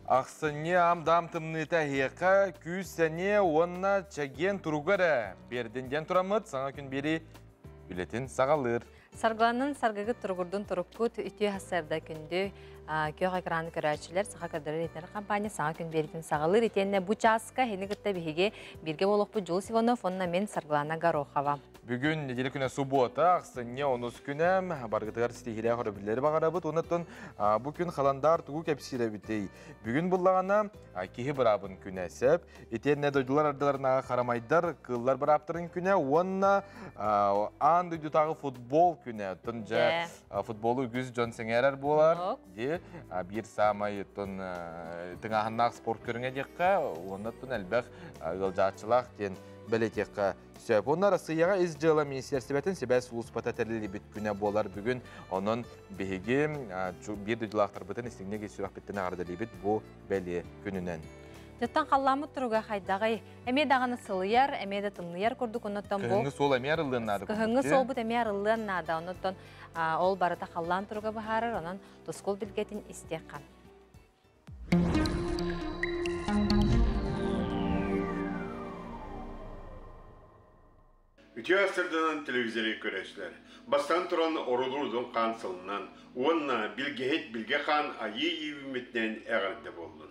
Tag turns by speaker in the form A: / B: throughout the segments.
A: Ахсынньы аам-даам тымныыта эһиэхэ күүс-сэниэ уонна чэгиэн туруга эрэ биэрдин диэн тураммыт саҥа күн биэрии үлэтин саҕалыыр.
B: Саргыланнын саргыгыт туругурдун туруккут үтүө сарсыарда күндү күөх экраны көрөөччүлэр Саха көрдөрөр иһитиннэрэр компания саҥа күн биэриитин саҕалыыр итиэннэ бу чааска эһини кытта биһиги бииргэ буолуохпут Дьулус Иванов уонна мин Саргылана Горохова.
A: Бүгүн неделя күнэ суббота, ахсынньы онус күнэ, баргытыгар ситиһиилээх өрөбүллэри баҕарабыт. Онон бу күн халандаар тугу кэпсиир эбитий? Бүгүн буллаҕына киһи быраабын күнэ сөп. Итиэннэ дойдулар ардыларынааҕы харамайдар, кыыллар бырааптарын күнэ уонна аан дойдутааҕы футбол күнэ. Оттон дьэ футболу үгүс дьон сэҥээрэр буолар. Ди биир саамай оттон тыҥааһыннаах спорт көрүҥэ диэххэ, уонна оттон элбэх ыалдьааччылаах диэн бэлиэтиэххэ сөп. Уонна Россияҕа Ис дьыала министиэристибэтин сибээс сулууспата тэриллибит күнэ буолар бүгүн. Онон биһиги биир дойдулаахтарбытын истиҥник ис сүрэхпиттэн эҕэрдэлиибит бу бэлиэ күнүнэн.
B: Дьоттон халлааммыт туруга хайдаҕый? Эмиэ даҕаны сылыйар, эмиэ да тымныйар курдук, оннуттан бу...
A: Кыһыҥҥы суол эмиэ арыллыан наада.
B: Кыһыҥҥы суолбут эмиэ арыллыан наада. Оннуттан ол барыта халлаан туруга быһаарар, онон тускул билгэтин истиэххэ.
C: Үтүө сырдынан телевизоры көрөөччүлэр. Бастаан туран орулуурдун хаан сылынан уонна билгэһит билгэ хаан айыы иибиммитинэн эҕэрдэ буоллун.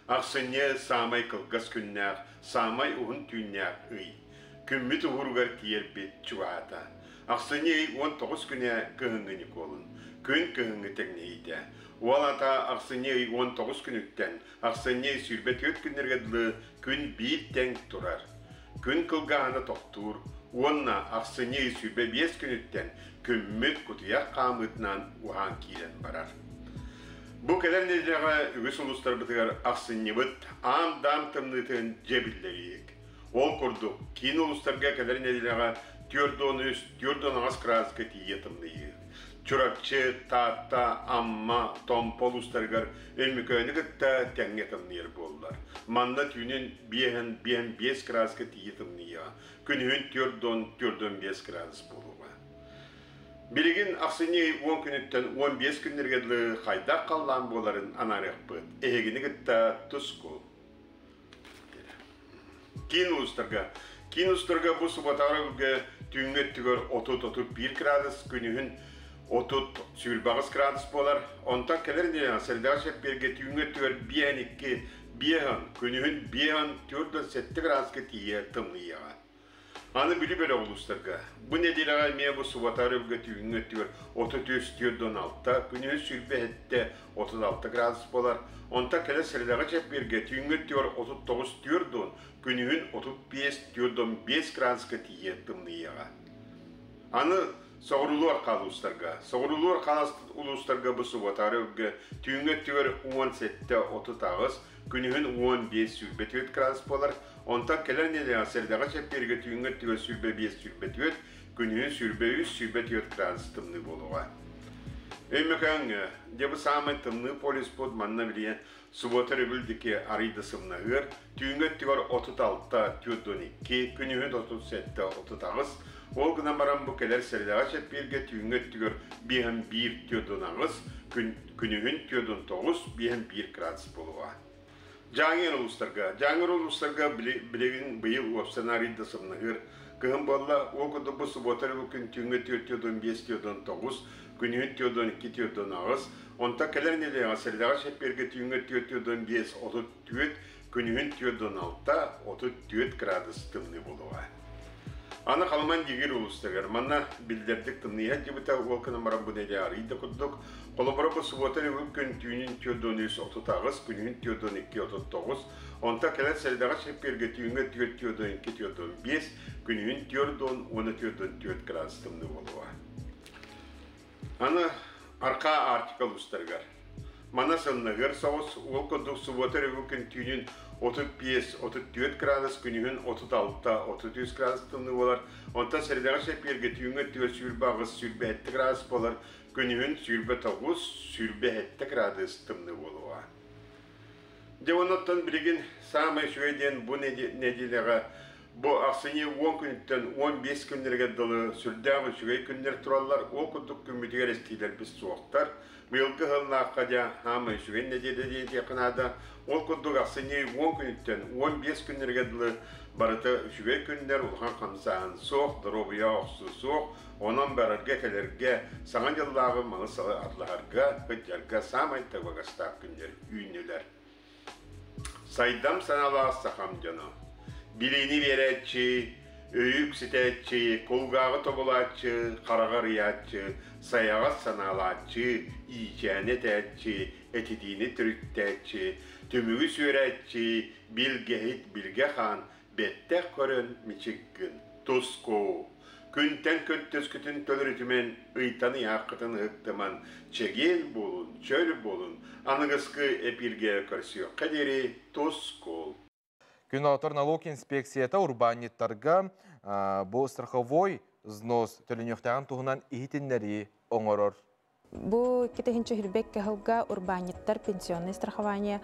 C: Ахсынньы саамай кылгас күннээх, саамай уһун түүннээх ый. Күммүт уһууругар тиийэрбит чугаһаата. Ахсынньы ый 19 күнэ кыһыҥҥы Ньукуолун. Күн кыһыҥҥы тэҥнэһиитэ. Уол ата ахсынньы ый 19 күнүттэн ахсынньы ый 24 күннэргэ дылы күн биир тэҥ турар. Күн кылгааһына тохтуур уонна ахсынньы ый 25 күнүттэн күммүт кутуйах хаамыытынан уһаан киирэн барар. Бу кэлэр нэдиэлэҕэ үгүс улуустарбытыгар ахсынньыбыт аам-даам тымныытын дьэ биллэриик. Ол курдук, киин улуустарга кэлэр нэдиэлэҕэ 43, 48 градуска тиийэ тымныйыы. Чурапчы, Таатта, Амма, Томпо улуустарыгар Өймөкөөнү кытта тэҥҥэ тымныйар буоллар. Манна түүнүн биэһэн биэһэн биэс градуска тиийэ тымныйыаҕа, күнүһүн түөрт уон биэс градус буолуоҕа. Билигин ахсынньы ый 10 күнүттэн 15 күннэргэ дылы хайдах халлаан буоларын анаарыахпыт. Эһигини кытта тускул. Киин улуустарга. Киин улуустарга бу субботаҕа өрөбүлгэ түүҥҥү өттүгэр 30-31 градус, күнүһүн 30-28 градус буолар. Онтон кэлэр нэдиэлэҕэ сэрдэҕэ чэппиэргэ түүҥҥү өттүгэр 5-2, 5 күнүһүн 5-4-7 градуска тиийэ тымныйыаҕа. Аны Бүлүү бөлөх улуустарга. Бу нэдиэлэҕэ эмиэ бу суббота өрөбүлгэ түүҥҥү өттүгэр 33 46, күнүһүн 27 36 градус буолар. Онтон кэлэр сэрэдэҕэ чэппиэргэ түүҥҥү өттүгэр 39 40, күнүһүн 35 45 градуска тиийэ тымныйыаҕа. Аны соҕуруулуу арҕаа улуустарга. Соҕуруулуу арҕаа улуустарга бу суббота өрөбүлгэ түүҥҥү өттүгэр 17 38, Күнүһүн 15-24 градус буолар, онтон кэлэр нэдиэлэҕэ сэрэдэҕэ чэппиэргэ түүҥҥү өттүгэр 25-24, күнүһүн 23-24 градус тымныы буолуоҕа. Өймөкөөҥҥө, дьэ бу саамай тымныы полюспут манна билигин субуота өрөбүл диэки арыый да сымнаһыар, түүҥҥү өттүгэр 36-42, күнүһүн 37-38, ол гынан баран бу кэлэр сэрэдэҕэ чэппиэргэ түүҥҥү өттүгэр 51-48, күн Күнүһүн 49, 51 градус буолуоҕа. Дьааҥы улуустарга. Дьааҥы улуустарга билигин быйыл уопсанаарый да сымнаһыыр кыһын буолла. Ол курдук бу субуота күн түүҥҥү 4-45, 4-9, күнүһүн 4-2, 4-8, онтон кэлэр нэдиэлэҕэ сэрэдэҕэ чэппиэргэ түүҥҥү 4-5, 34, күнүһүн 4-6, 34 градус тымныы буолуоҕа. Аны Халыман Дигир улуустарыгар манна биллэрдик тымныйа сылдьыбыта, ол гынан баран бу нэдиэлэ арыый да курдук. Холобура, бу субуота бүгүн күн түүнүн 43 38, күнүһүн 42 39, онтон кэлэр сэрэдэҕэ чэппиэргэ түүҥҥү өттүгэр 42 45, күнүһүн 40 уонна 44 градус тымныы буолуоҕа. Аны Архаа Арктика улуустарыгар. Мана сылныгыр соҕус, ол курдук субуота өрөбүл күн түүнүн 35-34 градус, күнүһүн 36-33 градус тымныы буолар. Онтон сэрэдэҕэ чэппиэргэ түүҥҥү өттүгэр 28-27 градус буолар, күнүһүн 29-27 градус тымныы буолуоҕа. Дьэ оннуттан билигин саамай үчүгэй диэн бу нэдиэлэҕэ Бу ахсынньы 10 күнүттэн 15 күннэригэр дылы сүрдээх үчүгэй күннэр тураллар, ол курдук күммүтүгэр эстиилэрбит суохтар. Быйылгы сыллаахха дьэ хаамай үчүгэй нэдиэлэ диэтиэххэ наада. Ол курдук ахсынньы 10 күнүттэн 15 күннэригэр дылы барыта үчүгэй күннэр, улахан хамсааһын суох, доруобуйа охсуу суох. Онон барарга-кэлэргэ, саҥа дьыллааҕы малы-салы атлаһарга, сылдьарга саамай табыгастаах күннэр үүннүлэр. Сайдам санаалаах сахам дьоно, билиини биэрээччи, өйү үксэтээччи, кулгааҕы тобулааччы, хараҕы арыйааччы, сайаҕас санаалааччы, иичээни этээччи, этитиини төрүттээччи, түмүгү сүөрээччи, билгэһит билгэ хаан, бэттэх көрөн мичик гын, туску! Күнтэн көнтөскүтүн төлөрүтүмэн, ыйтан ыйааххытын ыһыктыман, чэгиэн буолун, чөл буолун, аныгыскы эпииргэ көрсүөххэ диэри тускул!
A: Күн отор налог инспекцията урбаанньыттарга бу страховой взнос төлөнүөхтээҕин туһунан иһитиннэрии оҥорор.
D: Бу 2022 сылга урбаанньыттар пенсионное страхование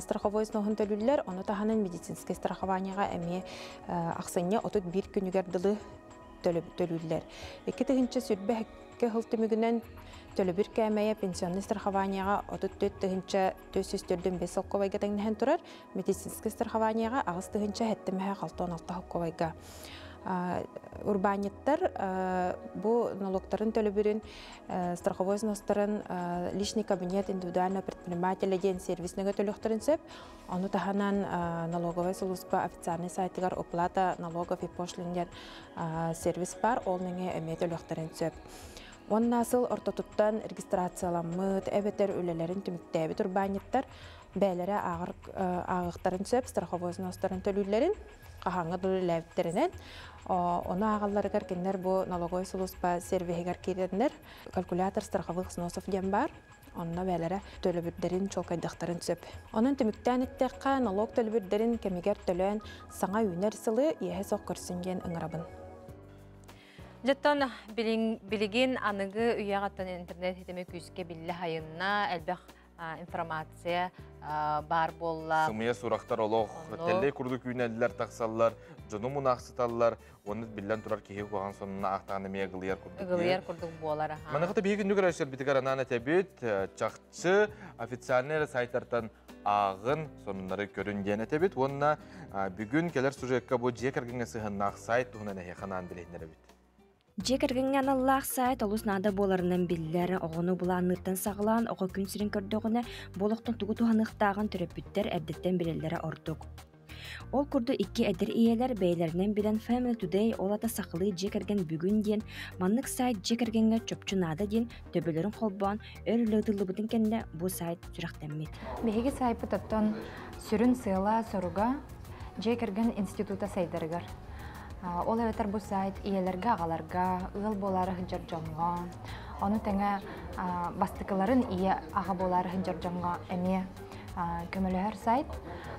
D: страховой взноһун төлүүллэр, ону таһынан медицинскэй страхованиеҕа эмиэ ахсынньы 31 күнүгэр дылы төлүүллэр. 2022 сыл түмүгүнэн төлөбүр кээмэйэ пенсионнай страхованиеҕа 34 тыһыынча 445 солкуобайга тэҥнэһэн турар, медицинскэй страхованиеҕа 8 тыһыынча 76 солкуобайга. Урбаанньыттар бу налогтарын төлөбүрүн страховой взностарын личный кабинет индивидуального предпринимателя диэн сервис нөҥө төлүөхтэрин сөп. Ону таһынан налоговая служба официальный сайтыгар уплата налогов и пошлин диэн сервис бар, ол нөҥө эмиэ төлүөхтэрин сөп. Уонна сыл ортотуттан регистрацияламмыт эбэтэр үлэлэрин түмүктээбит урбаанньыттар бэйэлэрэ ааҕыахтарын сөп страховой взностарын төлүүллэрин хаһааҥҥа дылы үлэлээбиттэринэн. Ону ааҕалларыгар кинилэр бу налоговой сулууспа сервиһигэр киирэннэр калькулятор страховых взносов диэн баар. Онно бэйэлэрэ төлөбүрдэрин чуолкайдыахтарын сөп. Онон түмүктээн эттэххэ, налог төлөбүрдэрин кэмигэр төлөөн саҥа үүнэр сылы иэһэ суох көрсүн диэн ыҥырабын.
B: Дьоттон билигин аныгы үйэҕэ интернет ситимэ күүскэ биллэ хайынна, элбэх информация баар буолла.
A: Сымыйа сурахтар олох тэллэй курдук үүнэллэр, тахсаллар, дьону мунаахсыталлар, уонна биллэн турар киһи куһаҕан сонуна аахтаҕына эмиэ ыгылыйар курдук.
B: Ыгылыйар курдук буолар.
A: Маныхата биһиги күндү көрөөччүлэрбитигэр анаан этэбит, чахчы официальный эрэ сайтартан ааҕын, сонуннары көрүн диэн этэбит уонна бүгүн кэлэр сюжекка бу дьиэ кэргэҥҥэ сыһыаннаах сайт туһунан эһиэхэ анаан билиһиннэрэбит.
E: Дьиэ кэргэҥҥэ аналлаах сайт олус наада буоларынан биллэр. Оҕону былаанныыртан саҕалаан оҕо күн сирин көрдөҕүнэ, бу олохтон тугу туһаныахтааҕын төрөппүттэр эрдэттэн билэллэрэ ордук. Ол курдук икки эдэр ийэлэр бэйэлэринэн билэн Family Today ол ата сахалыы дьиэ кэргэн бүгүн диэн маннык сайт дьиэ кэргэҥҥэ чопчу наада диэн төбөлөрүн холбоон өр үлэ ыытыллыбытын кэннэ бу сайт сүрэхтэммит.
F: Биһиги сайпыт оттон сүрүн сыала-соруга дьиэ кэргэн института сайдарыгар. Ол эбэтэр бу сайт ийэлэргэ, аҕаларга, ыал буолаары сылдьар дьоҥҥо, ону тэҥэ бастакыларын ийэ аҕа буолаары сылдьар дьоҥҥо эмиэ көмөлөһөр сайт.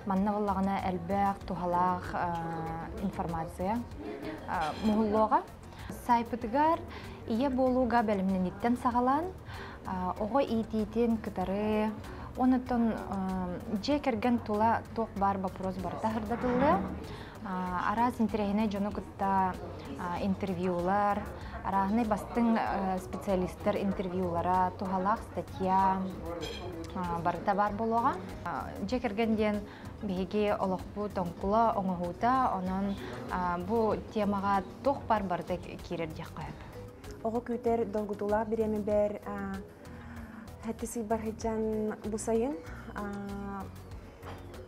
F: Манна буоллаҕына элбэх туһалаах информация муһуллуоҕа. Сайпытыгар ийэ буолууга бэлэмнэнииттэн саҕалаан оҕо иитиитин кытары онтон дьиэ кэргэн тула туох баар вопрос барыта сырдатыллыа. Араас интэриэһинэй дьону кытта интервьюлар, арааһынай бастыҥ специалистар интервьюлара, туһалаах статья барыта баар буолуоҕа. Дьиэ кэргэн диэн биһиги олохпут оҥкула оҥоһуута, онон бу темаҕа туох баар барыта киирэр диэххэ сөп.
G: Оҕо күүтэр долгутуулаах бириэмэбэр хэти сыйбар сылдьан бу сайын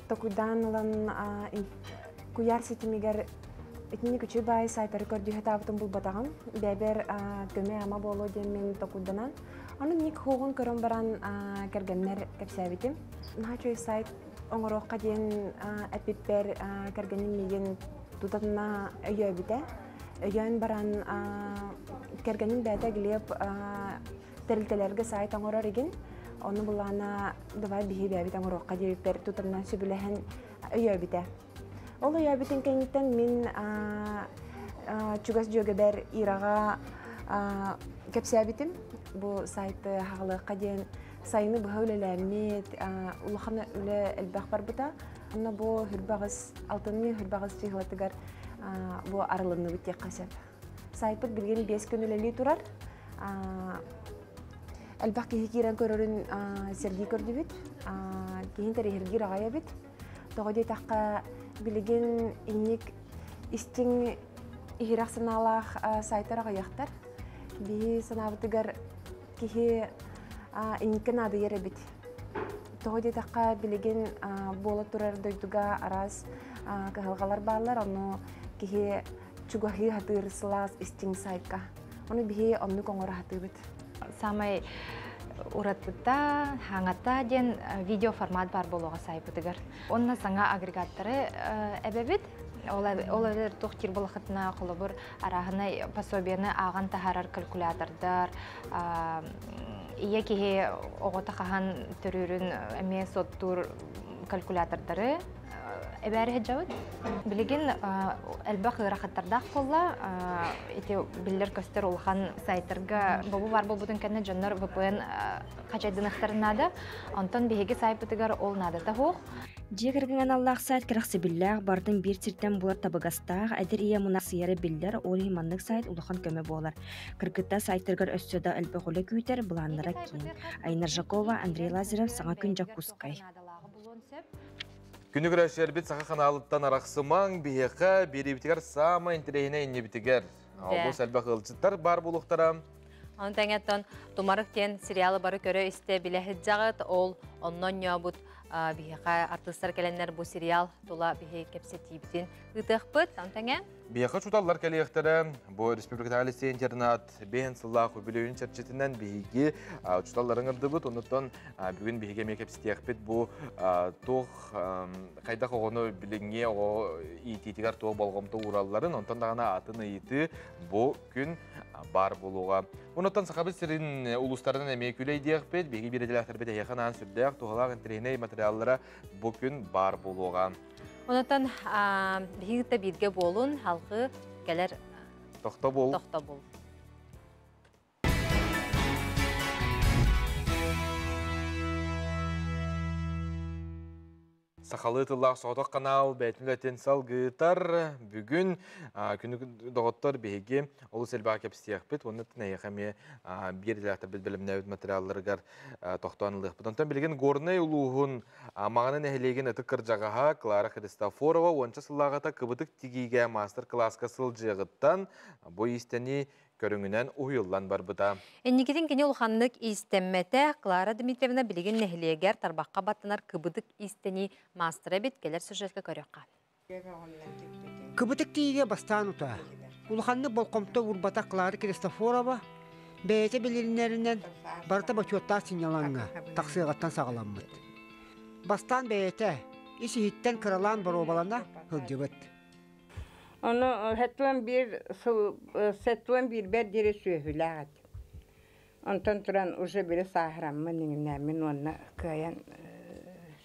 G: токуйдаан ылан куйаар ситимигэр итинник үчүгэй баайы сайтары көрдүү сатаабытын булбатаҕым. Бэйэбэр көмө-ама буолуо диэммин токуйданан. Ону ник хуоҕун көрөн баран кэргэммэр кэпсээбитим. Наһаа үчүгэй сайт оҥоруохха диэн эппиппэр кэргэним миигин тутатына өйөөбүтэ. Өйөөн баран кэргэним бэйэтэ Глеб тэрилтэлэргэ сайт оҥорор игин. Ону булаана давай биһи бэйэбит оҥоруохха диэбиппэр тутатына сөбүлэһэн өйөөбүтэ. Ол өйөөбүтүн кэнниттэн мин чугас дьүөгэбэр Ираҕа кэпсээбитим. Бу сайты хаҕалыахха диэн сайыны быһа үлэлээммит, улахан үлэ элбэх барбыта. Онно бу хүрбэҕис, алтынньы хүрбэҕис чыһылатыгар Бу арылынныбыт диэххэ сөп. Сайтпыт билигин 5 күн үлэлии турар. Элбэх киһи киирэн көрөрүн сэргии көрдүбүт. Киһи интэриэһиргиир аҕай эбит. Тоҕо диэтэххэ, билигин инник истиҥ иһирэх санаалаах сайтар аҕыйахтар. Биһи санаабытыгар киһи инникке наадыйар эбит. Тоҕо диэтэххэ, билигин буола турар дойдуга араас кыһалҕалар бааллар, ону киһи чугаһыы сатыыр сылаас истиҥ сайтка. Ону биһи оннук оҥоро сатыыбыт.
F: Самай уратыта, хаҥата диэн видео формат бар буолуоҕа сайпытыгар. Онно саҥа агрегаттары эбэбит. Ол эбэтэр туох диир буолахытына холобур арааһынай пособиены ааҕан таһаарар калькулятордар, ийэ киһи оҕото хаһан төрүүрүн эмиэ суоттуур калькулятордары эбээри сылдьабыт. Билигин элбэх ыарахаттардаах буолла. Ити биллэр-көстөр улахан сайтарга бобу бар буолбутун кэннэ дьоннор VPN хачайдыныахтарын наада. Онтон биһиги сайпытыгар ол наадата суох.
E: Дьиэ кэргэҥҥэ аналлаах сайт кэрэхсэбиллээх, барытын биир сиртэн булар табыгастаах, эдэр ийэ мунаахсыйара биллэр, ол иһин маннык сайт улахан көмө буолар. Кыргыттар сайтарыгар өссө да элбэх үлэ күүтэр, былааннара киэҥ. Айна Ржакова, Андрей Лазарев, Саҥа күн Дьокуускай.
A: Күнү көрөөччүлэрбит саха ханаалыттан арахсымаҥ, биһиэхэ биэриибитигэр саамай интэриэһинэй иннибитигэр. Олус элбэх ыалдьыттар баар буолуохтара.
B: Оны тэҥэттэн Тумарык диэн сериалы бары көрө-истэ билэ сылдьаҕыт. Ол онно ньообут биһиэхэ артыыстар кэлэннэр бу сериал тула биһи кэпсэтиибитин ыытыахпыт. Оны тэҥэ
A: Биһиэхэ учууталлар кэлиэхтэрэ. Бу республикатааҕы лицей интернат биэһин сыллаах үбүлүөйүн чэрчитинэн биһиги учууталлары ыҥырдыбыт. Онуттан бүгүн биһиги эмиэ кэпсэтиэхпит бу туох хайдах оҕону билиҥҥи оҕо иитиитигэр туох болҕомто ууралларын, онтон даҕаны атын ыйытыы бу күн баар буолуоҕа. Онуттан Сахабыт сирин улуустарынан эмиэ күлэйдиэхпит. Биһиги биирдэлээхтэрбит эһиэхэ анаан сүрдээх туһалаах интэриэһинэй материаллара бу күн баар буолуоҕа.
B: Онотон биһиги кытта бииргэ буолун, халқы кэлэр
A: Тохтобул.
B: Тохтобул.
A: Сахалыы тыллаах соҕотох канал бэйэтин үлэтин салгыытар. Бүгүн күнү доҕоттор биһиги олус элбэҕи кэпсиэхпит уонна эһиэхэ эмиэ биир идэлээхтэрбит бэлэмнээбит материалларыгар тохтоон ылыахпыт. Онтон билигин Горнай улууһун Маҕаны нэһилиэгин ытык кырдьаҕаһа Клара Христофорова уонча сыллааҕыта кыбытык тигиигэ маастар-кылааска сылдьыаҕыттан бу иистэнии көрүҥүнэн уһуйуллан барбыта.
B: Инникитин кини улаханнык иистэммэтэ. Клара Дмитриевна билигин нэһилиэгэр тарбахха баттанар кыбытык иистэнии маастара эбит. Кэлэр сюжетка көрүөххэ.
H: Кыбытык тиигэ бастаан утаа. Улаханнык болҕомто уурбатах Клара Христофорова бэйэтэ билинэринэн барыта бочуоттаах сынньалаҥҥа тахсыаҕыттан саҕаламмыт. Бастаан бэйэтэ ис-иһиттэн кыралаан боруобалана сылдьыбыт.
I: Ону 71 сыл 71 диэри сүөһүлээх этим. Онтон туран уже били сааһыраммын иҥнээммин уонна кыайан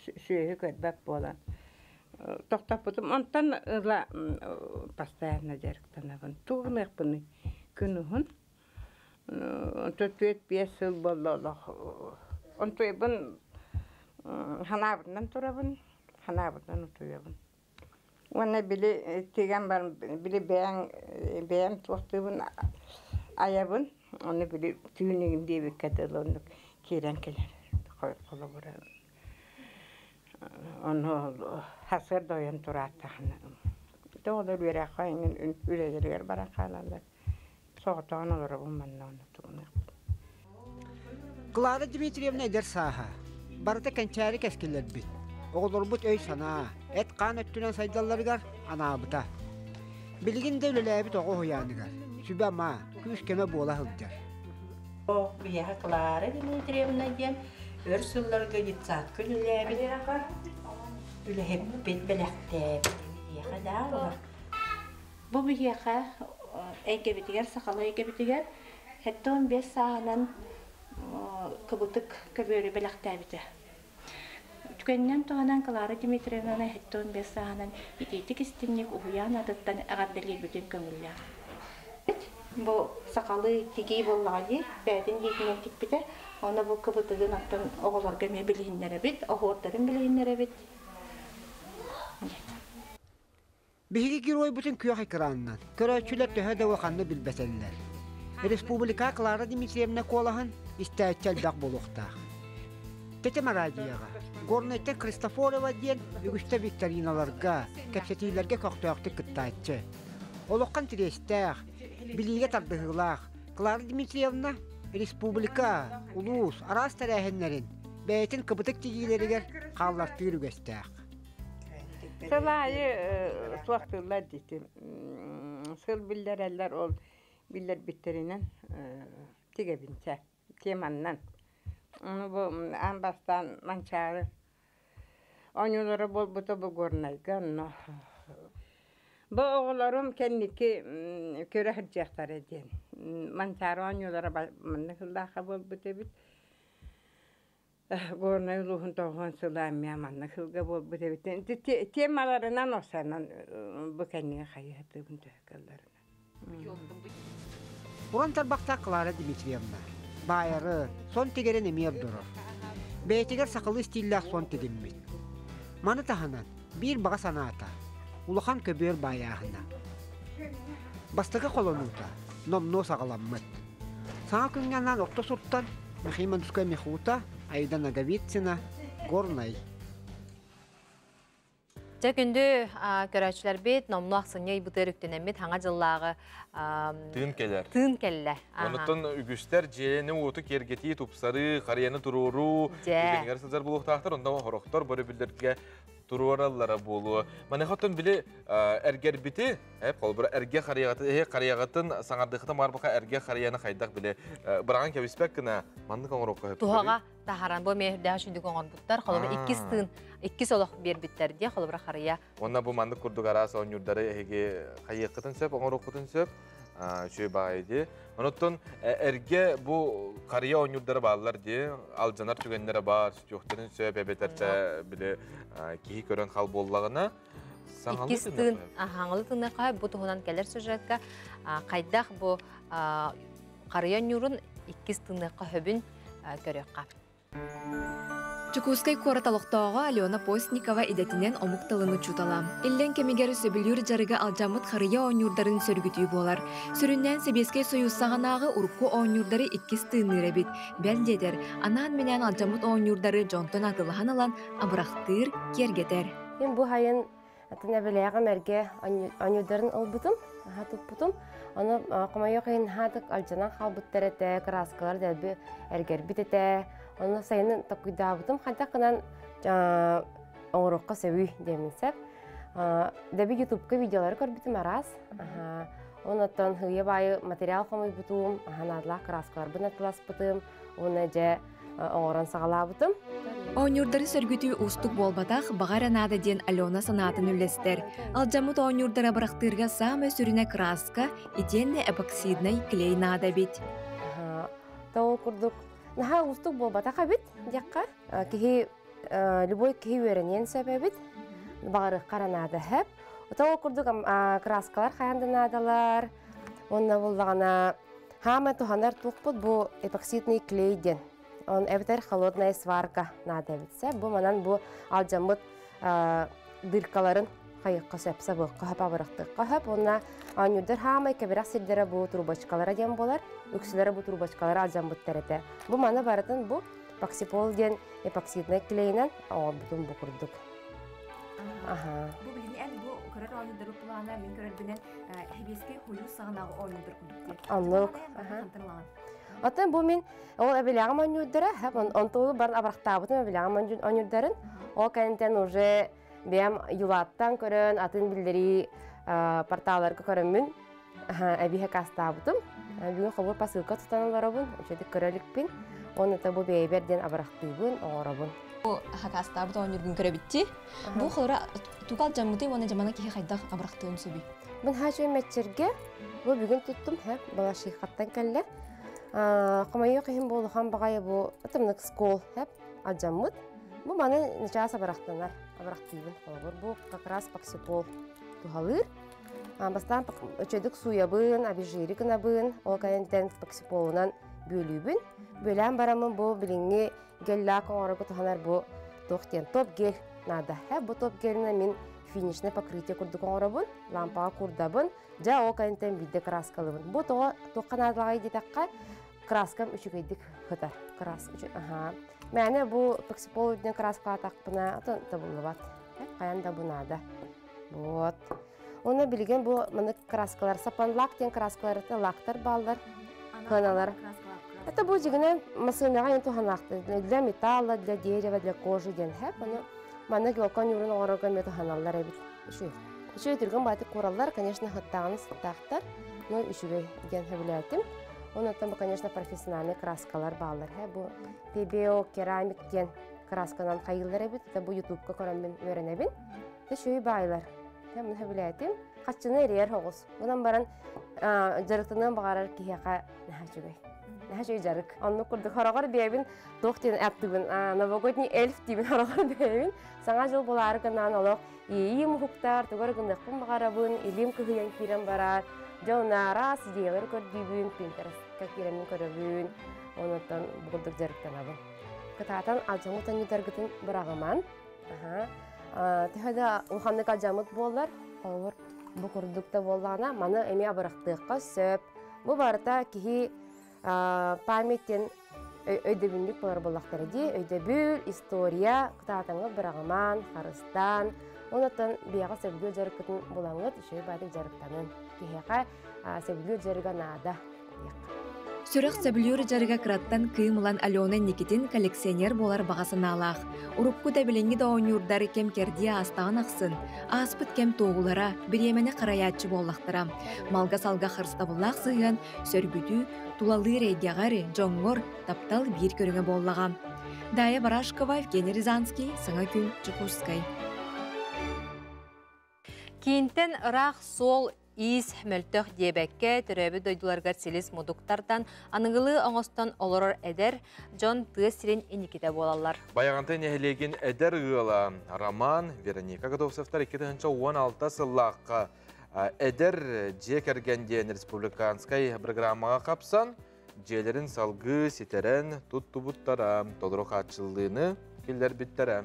I: сүөһү көрбөт буолан тохтоппутум. Онтон ыла постоянно дьарыктанабын. Тугу гыныахпыный күн уһун. Онтон түөрт-биэс сыл буолла олох. Онтуйбун ханаабытынан турабын, ханаабытынан утуйабын. Уонна били тигэн баран били бэйэҥ бэйэм туохтуубун айабын ону били түүн игин диэбиккэ дылы оннук киирэн кэлэр холобура ону сарсыарда ойон турааттахына оҕолор үөрэххэ эҥин үлэлэригэр баран хаалаллар соҕотоҕун олоробун манна онно тугуныахпын
H: Клара Дмитриевна эдэр сааһа. Барыта кэнчээри кэскиллэрбит. Оҕолорбут өй-санаа, эт-хаан өттүнэн сайдалларыгар анаабыта. Билигин да үлэлээбит оҕо уһуйааныгар сүбэ-ама, күүс-көмө буола сылдьар.
J: Биһиэхэ Клара Дмитриевна диэн өр сылларга детсадка үлэлээбит, үлэһиппит, бэлэхтээбит. Биһиэхэ да олор.
D: Бу биһиэхэ эйгэбитигэр, сахалыы эйгэбитигэр 75 сааһынан кыбытык көбүөрү бэлэхтээбитэ. Түгэнинэн туһанан Клара Дмитриевнаны 75 сааһынан итиитик истинник уһуйаан атыттан эҕэрдэлиирбитин көҥүллээх. Бу сахалыы тигии буоллаҕа дии, бэйэтин илиитинэн тикпитэ. Ону бу кыбытыгын оттон оҕолорго эмиэ билиһиннэрэбит, оһуордарын билиһиннэрэбит.
H: Биһиги геройбутун күөх экранынан көрөөччүлэр төһө да улаханнык билбэтэллэр. Республика Клара Дмитриевна куолаһын истээччи элбэх буолуохтаах. Тэтим араадьыйаҕа Горнайтан Христофорова диэн үгүстэ викториналарга, кэпсэтиилэргэ көхтөөхтүк кыттааччы. Олоххо интэриэстээх, билиигэ тардыһыылаах Клара Дмитриевна республика, улуус араас тэрээһиннэрин бэйэтин кыбытык тигиилэригэр хааллартыыр үгэстээх.
I: Сыл аайы суохтууллар дии. Сыл биллэрэллэр ол биллэрбиттэринэн тигэбинчэ теманнан. Бу аан бастаан Манчаары оонньуулара буолбута бу Горнайга онно бу оҕолорум кэнники көрө сылдьыахтара диэн Манчаары оонньуулара маннык сыллаахха буолбут эбит. Горнай улууһун тоҕуһун сыла эмиэ маннык сылга буолбут эбит. Темаларынан осанан бу кэннигэ хайыһатыыбын төһө кыалларынан.
H: Уран тарбахтаах Клара Дмитриевна баайары, сон тигэрин эмиэ ордорор. Бэйэтигэр сахалыы стиллээх сон тигиммит. Маны таһынан, биир баҕа санаата, улахан көбүөр баайааһына. Бастакы холонуута номнуо саҕаламмыт. Саҥа күҥҥэ анаан орто суртан Михаил Мандускай Михута, Аида Ноговицына, Горнай.
B: Дьэ күндү көрөөччүлэрбит, номнуо ахсынньы ыйбытыгар үктэнэммит хаҥа дьыллааҕы
A: Тыын кэлэр.
B: Тыын кэллэ.
A: Онуттан үгүстэр дьиэни уоту киэргэтии, тупсарыы, харыйаны туруоруу үгэнигэр сылдьар буолуохтаахтар, онно хорохтор бөрөбүллэргэ туруораллара буолуо. Маныаха оттон били эргэрбити, холобура эргэ харыйаҕытын, харыйаҕытын саҥардыахытын баарбаха эргэ харыйаны хайдах били быраҕан кэбиспэт гына маннык оҥоруохха сөп.
B: Туһаҕа таһаран бу эмиэ үрдээх үчүгдүк оҥорбуттар. Холобура иккис тыын, иккис олох биэрбиттэр диye холобура харыйа.
A: Уонна бу маннык курдук араас оонньуурдары эһиги хайыаххытын сөп, оҥоруоххутун сөп. Үчүгэй баҕайы дии. Онуттан эргэ бу харыйа оонньуурдара бааллар дии. Алдьанар түгэннэрэ баар, сүтүөхтэрин сөп эбэтэр били киһи көрөн хал буоллаҕына
B: Иккис тыын хаҥылы тыыныахха бу туһунан кэлэр сюжетка хайдах бу харыйа оонньуурун иккис тыыныахха хөбүн көрүөххэ.
K: Дьокуускай куорат олохтооҕо Алена Постникова идэтинэн омук тылын учуутала. Иллэҥ кэмигэр сөбүлүүр дьарыга алдьаммыт харыйа оонньуурдарын сөргүтүү буолар. Сүрүннээн Сэбиэскэй Сойуус саҕанааҕы урукку оонньуурдары иккис тыынныыр эбит. Бэл диэтэр, анаан-минээн алдьаммыт оонньуурдары дьонтон атыылаһан ылан абырахтыыр, киэргэтэр.
L: Мин бу сайын Атын эбэлээҕим эргэ оонньуурдарын ылбытым, аһа туппутум. Ону хомойуох иһин хаатык алдьанан хаалбыттар этэ, кырааскалар дэлби эргэрбит этэ. Ону сайынын токуйдаабытым хайдах гынан оҥоруохха сөбүй диэммин сөп. Дэби ютубка видеолары көрбүтүм араас. Онон сыыйа баайы материал хомуйбутум, наадалаах кырааскаларбын атыласпытым. Уонна дьэ оҥорон саҕалаабытым.
K: Оонньуурдары сөргүтүү уустук буолбатах, баҕа эрэ наада диэн Алена санаатын үллэстэр. Алдьаммыт оонньуурдары абырахтыырга саамай сүрүнэ кырааска, итиэннэ эпоксиднай клей наада эбит.
L: Ол курдук наһаа уустук буолбатах эбит диэххэ. Киһи любой киһи үөрэниэн сөп эбит. Баҕарыахха эрэ наада сөп. Ол курдук краскалар хайаан да наадалар. Уонна буллаҕына Хаамай туһанар туохпут бу эпоксидный клей диэн. Он эбэтэр холодная сварка наада эбит. Бу манан бу алдьаммыт дыркаларын хайыахха сөп, сабыахха сөп, абырахтыахха сөп. Уонна оонньуурдар хаамай кэбирэх сирдэрэ бу трубочкалара диэн буолар. Үксүлэрэ бу трубочкалара алдьаммыттар этэ. Бу маны барытын бу эпоксипол диэн эпоксидный клейинэн оҥорбутум бу курдук. Аха.
E: Бу билигин эн бу көрөр оонньуурдары плана мин көрөрбүнэн Сэбиэскэй хойуу саҕанааҕы оонньуурдар курдук.
L: Оннук. Оттон бу мин ол эбилэҕим оонньуурдара, онтугу баран абырахтаабытым эбилэҕим оонньуурдарын. Ол кэнниттэн уже бэйэм юлааттан көрөн, атын биллэрии порталларга көрөммүн эбиһэ кастаабытым. Бүгүн хобур посылка тутан олоробун, үчүгэй көрө иликпин. Уонна бу бэйэбэр диэн абырахтыыбын, оҥоробун.
E: Бу хакастаабыт оонньуургун көрөбүтти. Бу холора туга алдьаммытый уонна дьамана киһи хайдах абырахтыан сөбүй?
L: Мин хаачуй мэччиргэ бу бүгүн туттум, Балашихаттан кэллэ. Хомойуох иһин бу улахан баҕайы бу тымнык скол алдьаммыт. Бу маны начаас абырахтанар, абырахтыыбын холобур. Бу как раз паксипол туһалыыр. Бастаан үчүгдүк сууйабын, обезжири гынабын, ол кэнниттэн паксиполунан бүөлүүбүн. Бүөлээн бараммын бу билиҥҥи гель-лак оҥорорго туһанар бу туох диэн топ гель наада. Бу топ гелинэн мин финишное покрытие курдук оҥоробун, лампаҕа курдабын, дьэ ол кэнниттэн биирдэ краскалыыбын. Бу тоҕо туохха наадалааҕый диэтэххэ, краскам үчүгэйдик сытар. Краска аха. Мээнэ бу токсипол үрдүнэн краскалаатахпына табыллыбат. Хайан да бу наада. Вот. Уонна билигин бу маннык краскалар, сапанлак диэн краскалар, лактар бааллар, кыаналар. Это бу дьигинэн массыынаҕа эн туһанаахтар. Для металла, для дерева, для кожи диэн хэп. Ону маннык елка ньуурун оҥорорго эмиэ туһаналлар эбит. Үчүгэй. Үчүгэй түргэн баайтык куураллар, конечно, сыттааҕын сыттаахтар. Но үчүгэй диэн сөбүлээтим. Онон бу, конечно, профессиональный краскалар бааллар. Бу PBO керамик диэн красканан хайыыллар эбит. Это бу ютубка көрөн мин үөрэнэбин. Үчүгэй баайлар. Мин сөбүлээтим. Хаччыны эрийэр оҕус. Онон баран дьарыктаныан баҕарар киһиэхэ наһаа үчүгэй. Наһаа үчүгэй дьарык. Оннук курдук хороҕор бэйэбин туох диэн аттыбын новогодний эльф диибин хороҕор бэйэбин саҥа дьыл булаары гынаан олох иэйиим уһуктар, тугу эрэ гыныахпын баҕарабын, илиим кыһыйан киирэн барар. Дьэ онно араас идеялары көрдүүбүн, Pinterest-ка киирэммин көрөбүн, онуттан бу курдук дьарыктанабын. Кытаатан алдьаммыт анньытаргытын быраҕыман. Төһө да улаханнык алдьаммыт буоллар, холобур, бу курдук да буоллаҕына, маны эмиэ абырахтыахха сөп. Бу барыта киһи память диэн өйдөбүнньүк буолар буоллахтара дии. Өйдөбүл, история, кытаатаҥҥыт быраҕымаан, харыстаан, онуттан биэҕэ сөбүлүүр дьарыккытын булаҥҥыт, үчүгэй баайдык дьарыктанын. Киһиэхэ сөбүлүүр дьарыга наада.
K: Сүрэх сөбүлүүр дьарыга кыраттан кыым ылан Алена Никитин коллекционер буолар баҕа санаалаах. Урукку да билиҥҥи да оонньуурдар кэм-кэрдии аастаҕын ахсын, ааспыт кэм туоһулара, бириэмэни харайааччы буоллахтара. Малга-салга харыстабыллаах сыһыан, сөргүтүү, тулалыыр эйгэҕэр, дьоҥҥор таптал биир көрүҥэ буоллаҕа. Дая Барашкова, Евгений Рязанский, Саҥа күн, Дьокуускай.
B: Киинтэн ыраах суол иис мөлтөх диэбэккэ, төрөөбүт дойдуларыгар силис мудуктартан аныгылыы оҥостон олорор эдэр дьон тыа сирин инникитэ буолаллар.
A: Байаҕантай нэһилиэгин эдэр ыала Роман, Вероника Готовцевтар 2016 сыллаахха эдэр дьиэ кэргэн диэн республиканскай программаҕа хапсан, дьиэлэрин салгыы ситэрэн туттубуттара, толору хааччыллыыны киллэрбиттэрэ.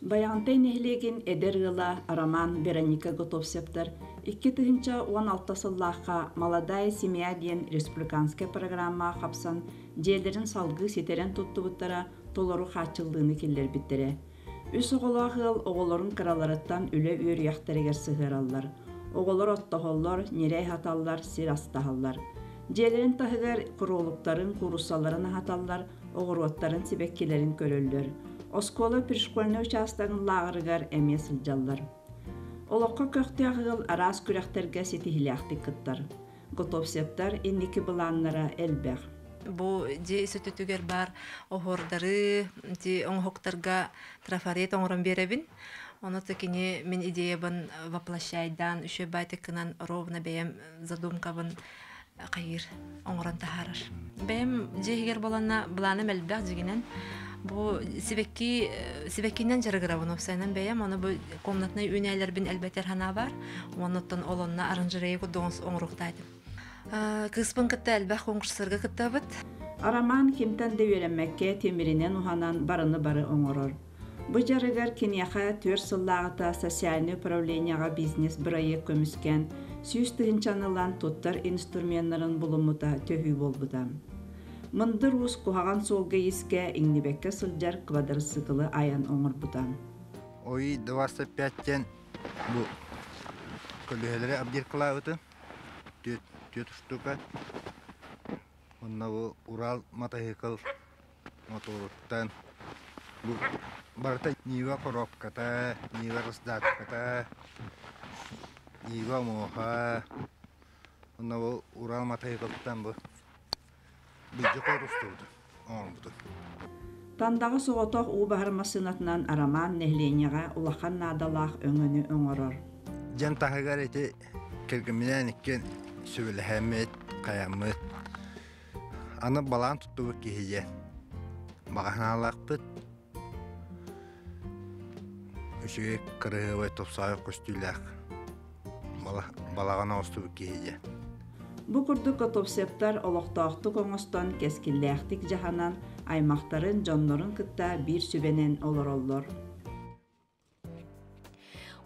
M: Байаҕантай нэһилиэгин эдэр ыала Роман, Вероника Готовцевтар 2016 сыллаахха «Молодая семья» диэн республиканскай программаҕа хапсан, дьиэлэрин салгыы ситэрэн туттубуттара, толору хааччыллыыны киллэрбиттэрэ. Үс оҕолоох ыал оҕолорун кыраларыттан үлэ үөрүйэхтэригэр сыһыараллар. Оҕолор оттоһоллор, ньирэй аһаталлар, сир астаһаллар. Дьиэлэрин таһыгар куруолуктарын, кууруссаларын аһаталлар, оҕуруоттарын, сибэккилэрин көрөллөр. Оскуола пришкольнай учаастагын лааҕырыгар эмиэ сылдьаллар. Олоххо көхтөөх ыал араас күрэхтэргэ ситиһиилээхтик кыттар. Готовцевтар инники былааннара элбэх.
N: Бу дьиэ ис өттүгэр баар оһуордары, ити оҥоһуктарга трафарет оҥорон биэрэбин. Ону кини мин идеябын воплощайдаан үчүгэй байтыккынан ровно бэйэм задумкабын хайыыр оҥорон таһаарар. Бэйэм дьиэ иһигэр буоланна былааным элбэх дьигинэн бу сибэкки сибэккинэн дьарыгырабын уопсайынан бэйэм ону бу комнатнай үүнээлэрбин элбэтэр санаа баар уоннуттан ол онно оранжерея курдук оҥоруохтаатым. Кыыспын кытта элбэх конкурстарга кыттабыт.
M: Роман кимтэн да үөрэммэккэ тимиринэн уһанан барыны бары оҥорор. Бу дьарыгар киниэхэ 4 сыллааҕыта социальнай управлениеҕа бизнес-бырайыак көмүскээн, 100 тыһыынчаны ылан туттар инструменнарын булуммута төһүү буолбута. Мындыр уус куһаҕан суолга-иискэ иҥнибэккэ сылдьар квадроциклы айан оҥорбута.
O: ОИ 25-тен бу көлүөһэлэри обдиркалаабытым. Түөрт штука. Онно бу Урал мотоцикл моторуттан бу барыта Нива коробката, Нива раздатката, Нива муоха. Онно бу Урал мотоциклтан бу бүддьүк устубутум, оҥорбутум.
M: Тандаҕа соҕотох уу баһар массыынатынан Роман нэһилиэнньэҕэ улахан наадалаах өҥөнү оҥорор.
O: Дьэн таһыгар ити кэргэмминээн иккиэн сүбэлэһэммит, хайаммыт. Аны балаан туттубут киһи диэн баҕаһынаалаахпыт. Үчүгэй кырыһыабай тупсаҕай көстүүлээх балаҕан оҥостубут киһи диэн.
M: Бу курдук Готовцевтар олохтоохтук оҥостон, кэскиллээхтик дьаһанан, аймахтарын, дьоннорун кытта биир сүбэнэн олороллор.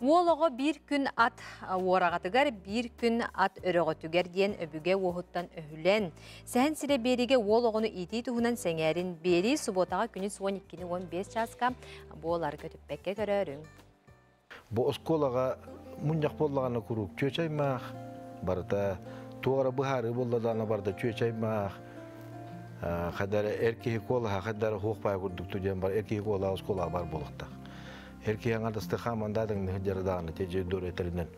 B: Уол оҕо биир күн ат уораҕатыгар, биир күн ат өрөҕөтүгэр диэн өбүгэ уоһуттан өһүлэн, сэһэн сирэ биэриигэ уол оҕону иитии туһунан сэҥээрин биэрии субуотаҕа күнүс 12-15 чааска буолар көтүппэккэ көрөөрүҥ.
P: Бу оскуолаҕа мунньах буоллаҕына куруук чүөчэй маах барыта туох эрэ быһаарыы буолла даҕаны барыта чүөчэй маах хайдара эр киһи куолаһа хайдара хуох баай курдук диэн бар эр киһи куолаһа оскуолаҕа бар буолуохтаах. Эр киһи аҥардасты хаамандаадыҥ дьара даҕаны те дьэ дор этэринэн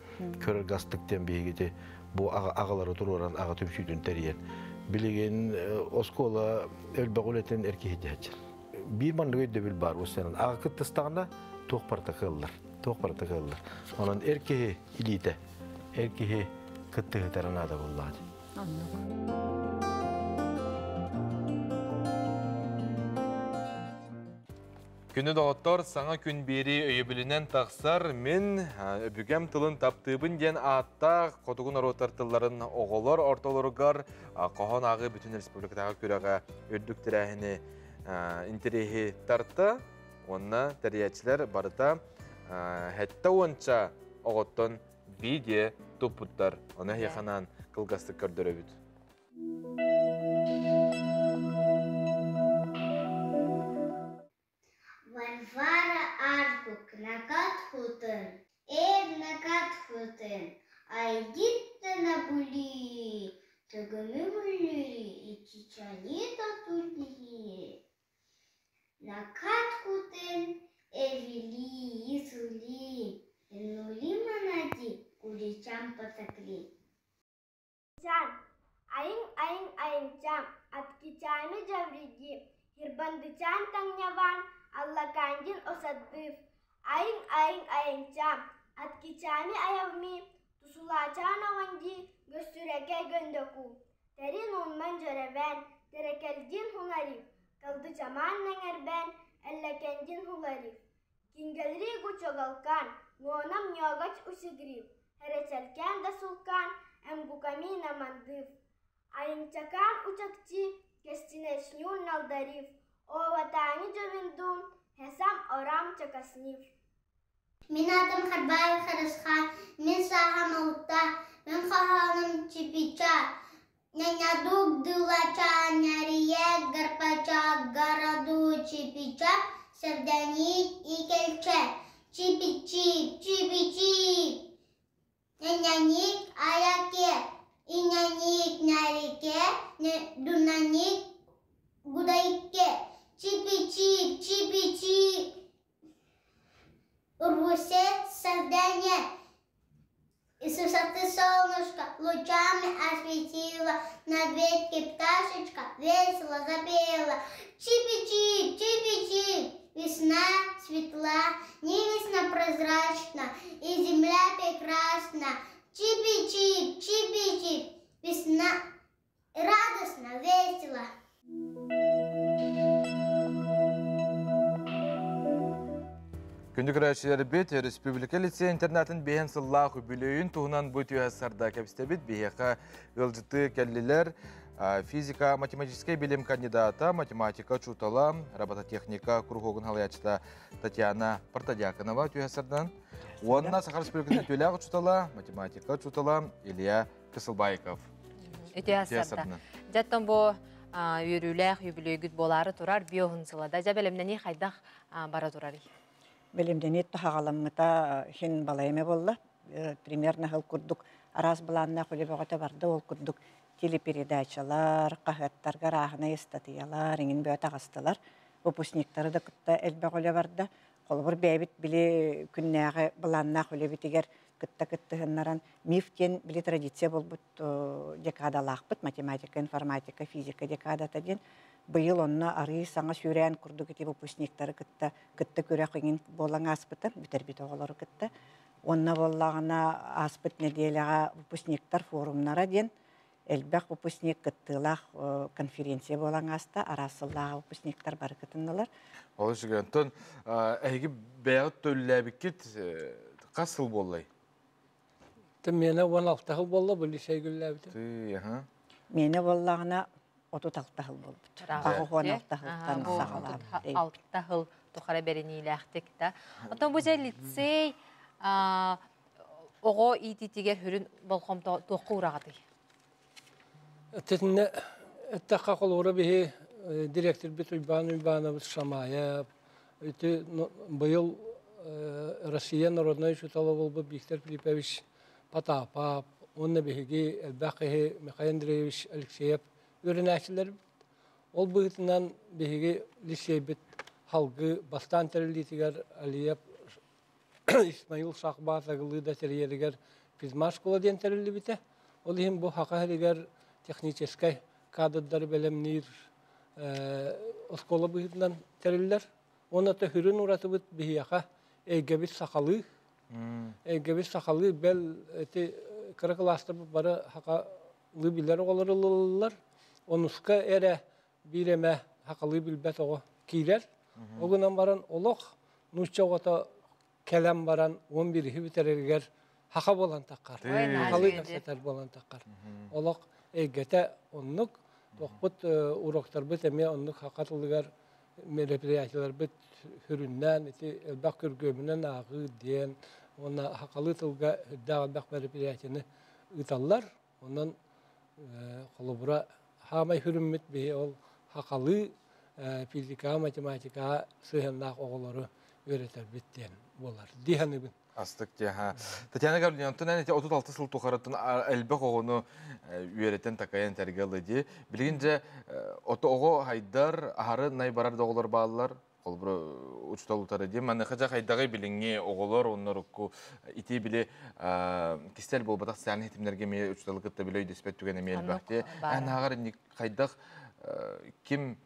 P: көрөр гастык диэн биһигити бу аҕалары туруоран аҕа түмсүүтүн тэрийэн билигин оскуола элбэх үлэтин эр киһи дьаһаччар. Биир маннык өйдөбүл баар уссанан аҕа кыттыстаҕына туох барыта кыаллар, туох барыта кыаллар. Онон эр киһи илиитэ, эр киһи кыттыһытара наада буоллаҕа дии.
A: Күнү доҕоттор, саҥа күн биэрии өйөбүлүнэн тахсар мин өбүгэм тылын таптыыбын диэн ааттаах хотугу норуоттар тылларын оҕолор ортолоругар хоһоон ааҕыы бүтүн республикатааҕы күрэҕэ үрдүк тэрээһини интэриэһи тарта уонна тэрийээччилэр барыта сэттэ уонча оҕоттон видео туппуттар. Ону эһиэхэ кылгастык көрдөрөбүт.
Q: Варвара Аркук накат хутын, эр накат хутын, айдиттана були, төгөмү бүллүри, ичичани татули. Накат хутын, эвили, исули, нули манади, куличам патакли.
R: Чан, айың айың айыңчам, аткичами жавриги, хирбандычан таңняван, аллакандин осаддыв, айың айың айыңчам, аткичами аявми, тусулачан оғанди, göстүрәкә гөндөку, терин унман жөрәвән, терекелдин хунарив, калдычаман нәңәрбән, әлләкәндин хуларив. Кингелри гучогалкан, нуонам ньогач усигрив, хәрәчәлкән да сулкан, эмгукамина мандыв. Айымчакан учакчи, кестинешнюн налдарив, оватани жовиндун, хесам орам чакаснив.
Q: Мин атым Харбаев Харысхан, мин сахам алта, мин хаханым чипича, Нянядук дылача, нярие гарпача, городу чипича, севдяник и кельче. Чипи-чип, чипи-чип. Няняник аяке, иняник нярике, дунаник гудайке. Чипи-чип, чипи-чип. Урвусе создание. И с высоты солнышко лучами осветила, на ветке пташечка весело запела. Чипи-чип, чипи-чип, весна светла, не весна прозрачна, и земля прекрасна. Чипи-чип, чипи-чип, весна радостно, весело.
A: Күндү көрөөчүлэрбит республика лицей интернатын биһэн сыллаах үбүлүөйүн туһунан бу түһэ сарда кэпсэтэбит биһиэхэ ыалдьыты кэллилэр физика математическай билим кандидата, математика учуутала, робототехника кругогун халаячыта Татьяна Протодьяконова түһэ сардан. Уонна Саха Республикатын түлээх учуутала, математика учуутала Илья Кысылбайков.
B: Үтүө сарда. Жаттон бу үөрүүлээх үбүлүөйгүт буолаары турар биоһун сылада. Жа бэлэмнэни хайдах бара турар?
S: Белемдени тахагаламмыта хин балайме болла. Примерно хыл курдук арас буланна хуле богота барды ол курдук телепередачалар, кахаттарга рахына статьялар, иңин бөтө агастылар. Выпускниктары да кытта элбэх оле барда. Холобур бэбит били күннээҕи былааннаах үлэбитигэр кытта кыттыһыннаран миф диэн били традиция болбут декадалаахпыт математика, информатика, физика декадата диэн быйыл онно арыы саҥа сүүрээн курдук ити выпускниктары кытта кытта күрэх иҥин буолан ааспыта бүтэрбит оҕолору кытта онно буоллаҕына ааспыт нэдиэлэҕэ выпускниктар форумнара диэн элбэх выпускник кыттыылаах конференция буолан ааста араас сыллааҕы выпускниктар бары кытыннылар.
A: Ол үчүгэй. Онтон эһиги бэйэҕит төллээбиккит хас сыл буоллай?
T: Миэнэ 16 жыл буолла, бу лицей гүллээбитим.
S: Миэнэ буоллаҕына 36 жыл буолбут. 86 жылтан саҕалаабыт.
B: 6 жыл тухара бэриниилээхтик да. Оттон бу дьэ лицей Оҕо иитиитигэр сүрүн болҕомто туохха уураҕытый?
T: Этинне эттэххэ холобура биһи директорбит Уйбаан Уйбаанабыт Шамаев ити быйыл Россия народнай учуутала буолбут Виктор Филиппович Потапов уонна биһиги элбэх киһи Михаил Андреевич Алексеев үөрэнээччилэрбит. Ол быһыытынан биһиги лиссиэйбит халгы бастаан тэриллиитигэр Алиев Исмаил Шахбаз Агылыыда тэрийэригэр физмат школа диэн тэриллибитэ. Ол иһин бу Саха сиригэр техническэй кадрдары бэлэмниир оскуола быһыытынан тэриллэр. Уонна төһүрүн уратыбыт биһиэхэ эйгэбит сахалыы. Эйгэбит сахалыы бэл ити кыра кылаастарбыт бары сахалыы билэр оҕолор ылыллар. Онуска эрэ биир эмэ сахалыы билбэт оҕо киирэр. Ол гынан баран олох нуучча оҕото кэлэн баран 11-и бүтэрэригэр саха буолан таххар. Сахалыы кэпсэтэр буолан таххар. Олох эйгэтэ оннук. Туохпут уроктарбыт эмиэ оннук саха тылыгар мероприятиеларбыт сүрүннээн ити элбэх күргүөмүнэн ааҕыы диэн уонна сахалыы тылга үрдээх элбэх мероприятиены ыыталлар. Онон холобура хаамай сүрүммүт биһи ол сахалыы физикаҕа, математикаҕа сыһыаннаах оҕолору үөрэтэрбит диэн буолар дии саныыбын.
A: Астык диэха. Татьяна Гаврильевна, онтон эн ити 36 сыл тухарыттан элбэх оҕону үөрэтэн такайан тэргэ ылла дии. Билигин дьэ ото оҕо хайдар, аһары най барар да оҕолор бааллар. Холобура учуутал утары дии. Маныаха дьэ хайдаҕый билиҥҥи оҕолор онно урукку ити били кистэл буолбатах социальнай ситимнэргэ эмиэ учууталы кытта били өйдөспөт түгэн эмиэ элбэх дии. Эн ааҕар инник хайдах ким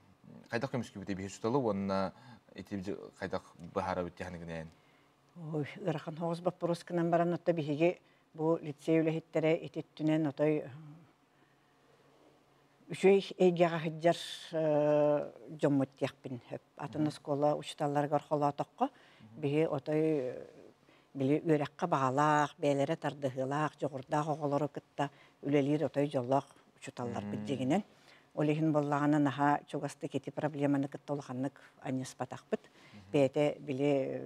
A: хайдах көмүскүүбүт биһи учууталы уонна ити хайдах быһаарабыт дии
S: Ой, ыарахан соҕус боппуруос гынан баран отто биһиги бу лицей үлэһиттэрэ ити өттүнэн отой үчүгэй эйгэҕэ сылдьар дьоммут диэхпин сөп. Атын оскуола учууталларыгар холоотоххо, биһи отой били үөрэххэ баҕалаах, бэйэлэрэ тардыһыылаах, дьоҕурдаах оҕолору кытта үлэлиир отой дьоллоох учууталларбыт дьиҥинэн. Ол иһин буоллаҕына наһаа чугастык ити проблеманы кытта улаханнык анньыспатахпыт. Бэйэтэ били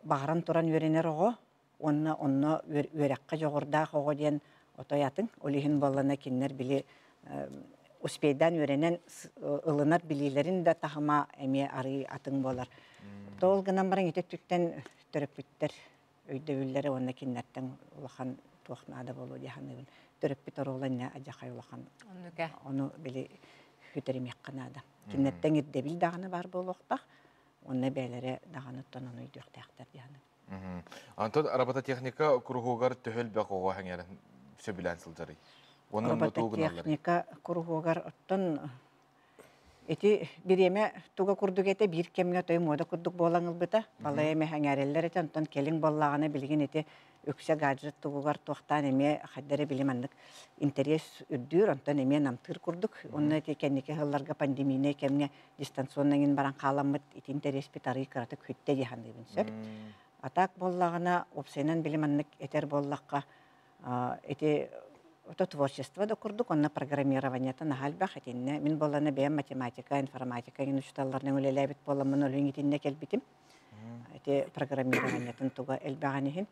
S: баҕаран туран үөрэнэр оҕо уонна онно үөрэххэ дьоҕурдаах оҕо диэн отой атын. Ол иһин буоллана кинилэр били успейдаан үөрэнэн ылынар билиилэрин да таһыма эмиэ арыы атын буолар. Ол гынан баран ити өттүттэн төрөппүттэр өйдөбүллэрэ уонна кинилэртэн улахан туох наада буолуо дии саныыбын. Төрөппүт оруола иннэ адьахай улахан. Ону били сүтэримиэххэ наада. Кинилэртэн ирдэбил даҕаны баар буолуохтаах, уонна бэйэлэрэ даҕаны оттон ону өйдүөхтээхтэр дии саныыбын.
A: Антон робототехника куруһуогар төһө элбэх оҕо сэҥээрэн сөбүлээн сылдьарый? Уонна
S: Робототехника куруһуогар оттон Ити бириэмэ туга курдук этэ, биир кэмҥэ той муода курдук буолан ылбыта. Балай эмэ сэҥээрэллэр этэ, онтон кэлин буоллаҕына билигин ити үксэ гаджет тугугар туохтаан эмиэ хайда эрэ били маннык интэриэс үрдүүр, онтон эмиэ намтыыр курдук. Онно ити кэнники сылларга пандемийнай кэмҥэ дистанционно иҥин баран хааламмыт ити интэриэспит арыый кыратык сүттэ дии саныыбын сөп. А так буоллаҕына, уопсайынан били маннык этэр буоллахха, ити ото творчество да курдук, онно программированиета наһаа элбэх. Итиннэ мин буоллана бэйэм математика, информатика иҥин учууталларынан үлэлээбит буоламмын олүн итиннэ кэлбитим. Ити программированиетын туга элбэҕин иһин.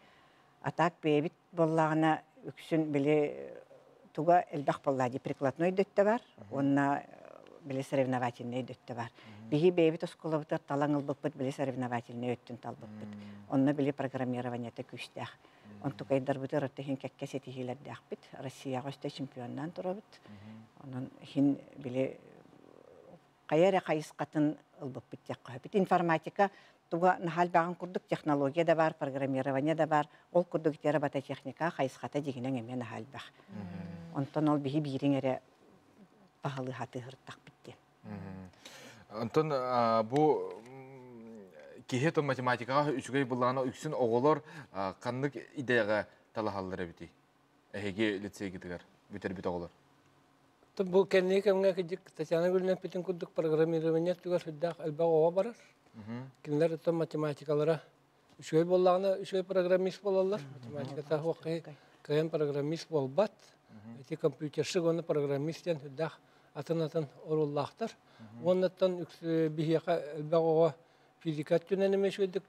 S: А так бэйэбит буоллаҕына үксүн били туга элбэх буоллаа дии прикладной дөттө бар уонна били соревновательный дөттө бар. Биһи бэйэбит оскуолабытыгар талан ылбыппыт били соревновательный өттүн талбыппыт. Онно били программированиета күүстээх. Онтукайдарбытыгар орто иһин кэккэ ситиһиилэрдээхпит. Россияҕа өстө чемпионнаан турабыт. Онон иһин били хайа эрэ хайысхатын ылбыппыт диэххэ сөп. Информатика туга наһаа элбэҕин курдук технология да баар, программирование да баар. Ол курдук ити робототехника хайысхата дьиҥинэн эмиэ наһаа элбэх. Онтон ол биһи биириҥ эрэ баһылыһатыһыртахпыт диэн.
A: Онтон бу киһи то математикаҕа үчүгэй былаана үксүн оҕолор ханнык идеяҕа талаһаллар эбитий? Эһиги лицейгитигэр бүтэрбит оҕолор.
T: Бу кэнники кэмҥэ кыдьык Татьяна Гүлүнэн эппитин курдук программирование өттүгэр сүрдээх элбэх оҕо барар. Кинилэр оттон математикалара үчүгэй буоллаҕына үчүгэй программист буолаллар. Математиката суох киһи кыайан программист буолбат. Ити компьютерщик уонна программист диэн сүрдээх атын-атын оруоллаахтар. Уоннаттан биһиэхэ элбэх оҕо физика өттүнэн эмиэ үчүгэйдик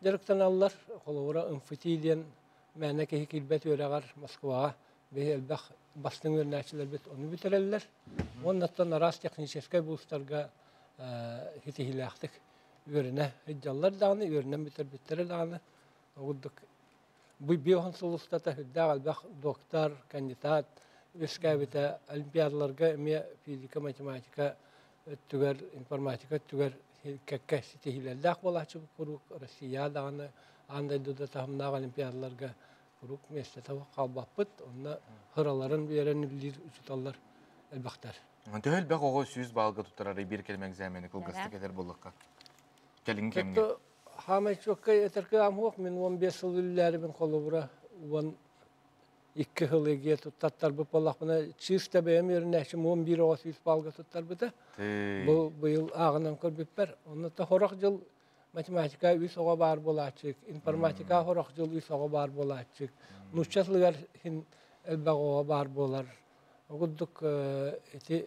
T: Дьарыктаналлар, холобура МФТ диэн мээнэ киһи киирбэт үөрэҕэр Москваҕа биһи элбэх бастыҥ үөрэнээччилэрбит ону бүтэрэллэр. Уоннаттан араас техническэй вузтарга ситиһиилээхтик үөрэнэ сылдьаллар даҕаны, үөрэнэн бүтэрбиттэрэ даҕаны. Ол курдук бу биэс сыл устата сүрдээх элбэх доктор, кандидат үөскээбитэ. Олимпиадаларга эмиэ физика, математика өттүгэр, информатика өттүгэр кэккэ ситиһиилэрдээх буолааччы куруук Россия даҕаны, аан дойду да таһымнаах олимпиадаларга куруук миэстэтэ хаалбаппыт. Онно ыраларын биэрэн үлэлиир учууталлар элбэхтэр.
A: Төһө элбэх оҕо 100 баллга туттарары биир кэлим экзамени кылгастык этэр буоллахха? Кэлин кэмҥэ.
T: Хаамай чуоккай этэргэ амуох мин 15 сыл үлэлээрибин холобура 12 сыл эгиэ туттаттарбыт буоллахпына чисто бэйэм үөрэнээччим 11 оҕо 100 баллга туттарбыта. Бу быйыл ааҕынан көрбүппэр. Онно та хорох дьыл математика үс оҕо баар буолааччык, информатика хорох дьыл үс оҕо баар буолааччык, нуучча тылыгар хин элбэх оҕо баар буолар. Ол курдук ити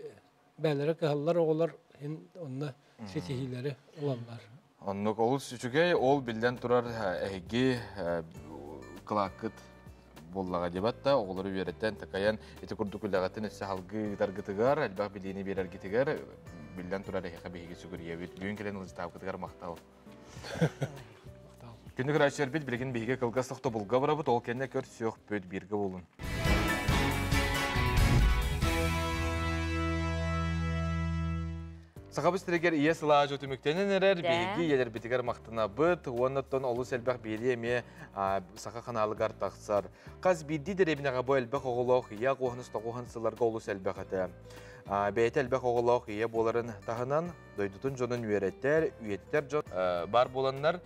T: бээлэрэ кыһаллар оҕолор хин онно ситиһиилэри ылаллар.
A: Оннук олус үчүгэй, ол биллэн турар эһиги кылааккыт буоллаҕа диэбэт да, оҕолору үөрэтэн, такайан, ити курдук үлэҕитин өссө салгыы ыытаргытыгар, элбэх билиини биэрэргитигэр биллэн турар эһиэхэ биһиги сүгүрүйэбит. Бүгүн кэлэн ылдьытаабыкытыгар махтал. Күндү көрөөччүлэрбит, билигин биһиги кылгас тохтобулга барабыт, ол кэннэ көрсүөхпүт, бииргэ буолун. Сахабыт сиригэр ийэ сылаажы түмүктэнэн эрэр, биһиги ийэлэрбитигэр махтанабыт, уоннаттан олус элбэх биэрии эмиэ саха ханаалыгар тахсар. Хас биирдии дэриэбинэҕэ бу элбэх оҕолоох ийэ аҕыһын тоҕуһун сылларга олус элбэх этэ. Бэйэтэ элбэх оҕолоох ийэ буоларын таһынан, дойдутун дьонун үөрэтэр, үйэтитэр дьон бар буоланнар,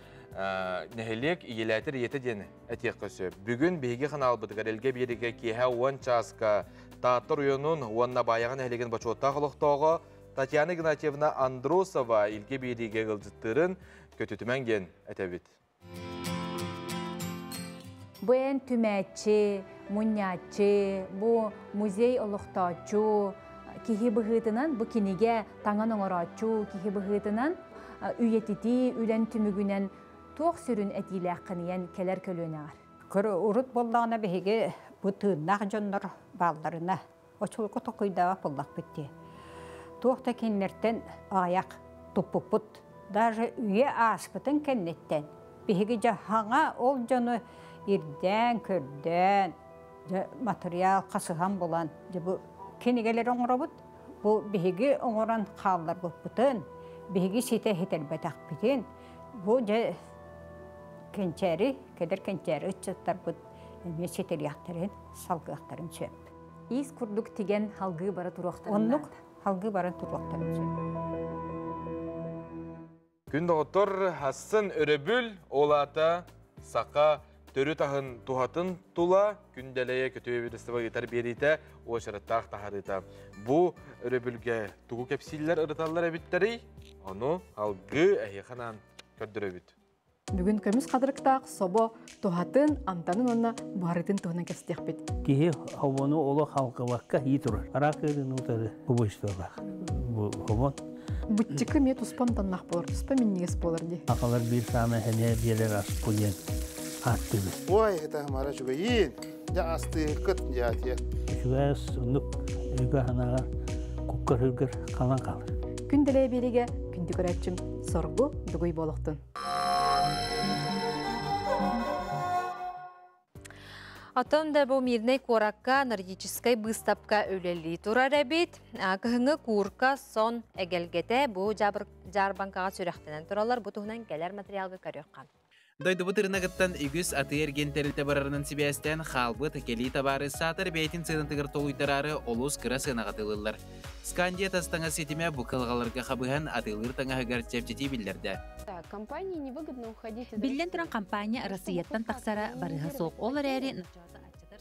A: нэһилиэк ийэлээтэр ийэтэ диэн этиэххэ сөп. Бүгүн биһиги ханаалбытыгар Элгэ биэригэ киэһэ 10 чааска Таатта оройуонун уонна Баайаҕа нэһилиэгин бочуоттаах олохтооҕо Татьяна Игнатьевна Андросова илгэ биэриигэ ыалдьыттыырын көтүтүмэҥ диэн этэбит.
F: Бу эн түмээччи, мунньааччы, бу музей олохтооччу, киһи быһыытынан, бу кинигэ таҥан оҥорооччу киһи быһыытынан үйэтитии үлэн түмүгүнэн туох сүрүн этиилээххиниэн кэлэр көлүөнэҕэр?
J: Урут буоллаҕына биһиги бу тыыннаах дьоннор баалларына очулуку токуйдаабат буоллахпыт дии. Туох да кинилэртэн аҕыйах туппуппут. Даже үйэ ааспытын кэнниттэн биһиги дьэ хаҥа ол дьону ирдээн, көрдөөн, дьэ матырыйаал хасыһан булан, дьэ бу кинигэлэри оҥоробут. Бу биһиги оҥорон хаалларбыппытын, биһиги ситэ иһитэрбэтэхпитин, бу дьэ кэнчээри, кэлэр кэнчээри ыччаттарбыт эмиэ ситэриэхтэрин, салгыахтарын сөп.
F: Иис курдук тигэн халгыы бара туруохтарын
J: Оннук халгыы баран туруохтарын сөп.
A: Күн доҕоттор, асын өрөбүл, ол аата саха төрүт аһын туһатын тула күндэлэйэ көтүө ведомство ыытар биэриитэ уочараттаах таһарыыта. Бу өрөбүлгэ тугу кэпсииллэр ырыталлар эбиттэрий? Ону алгыы эһиэхэ анаан көрдөрөбүт.
K: Бүгүн көмүс хатырыктаах собо туһатын, амтанын уонна буһарытын туһунан кэпсэтиэхпит.
U: Киһи хобону олох халкыбакка ии турар. Араак ыарыыны утары убойстволаах. Бу хобон.
K: Быччыкы эмиэ туспа амтаннаах буолар, туспа минньигэс буолар дии.
U: Акалар биир саамай хэнэ биэлэр аспу диэн ааттыыбыт.
V: Ой, это мара чугайын. Дьэ астыыккыт дьаатия.
U: Үчүгэс оннук өйгө санааҕар куккар хүргэр халан хаалар.
K: Күн дэлэй биэригэ күндү көрөөччүм соргу дугуй буолуохтун.
B: Оттон да бу Мирнэй куоракка нордическай быыстапка үлэлии турар эбит. Кыһыҥҥы куурка сон эгэлгэтэ бу дьаарбаҥкаҕа сүрэхтэнэн тураллар. Бу туһунан кэлэр материалга көрүөххэ.
W: Дойдубут ырынагыттан үгүс атыы-эргиэн тэрилтэ барарынан сибээстээн хаалбыт кэлии табаары саатар бэйэтин сыанатыгар толуйтараары олус кыра сыанаҕа атыылыыллар. Скандия тас таҥас ситимэ бу кыһалҕаларга хабыһан атыылыыр таҥаһыгар чэпчэтии биллэрдэ.
X: Биллэн туран, компания Россияттан тахсара барыһа суох. Ол эрээри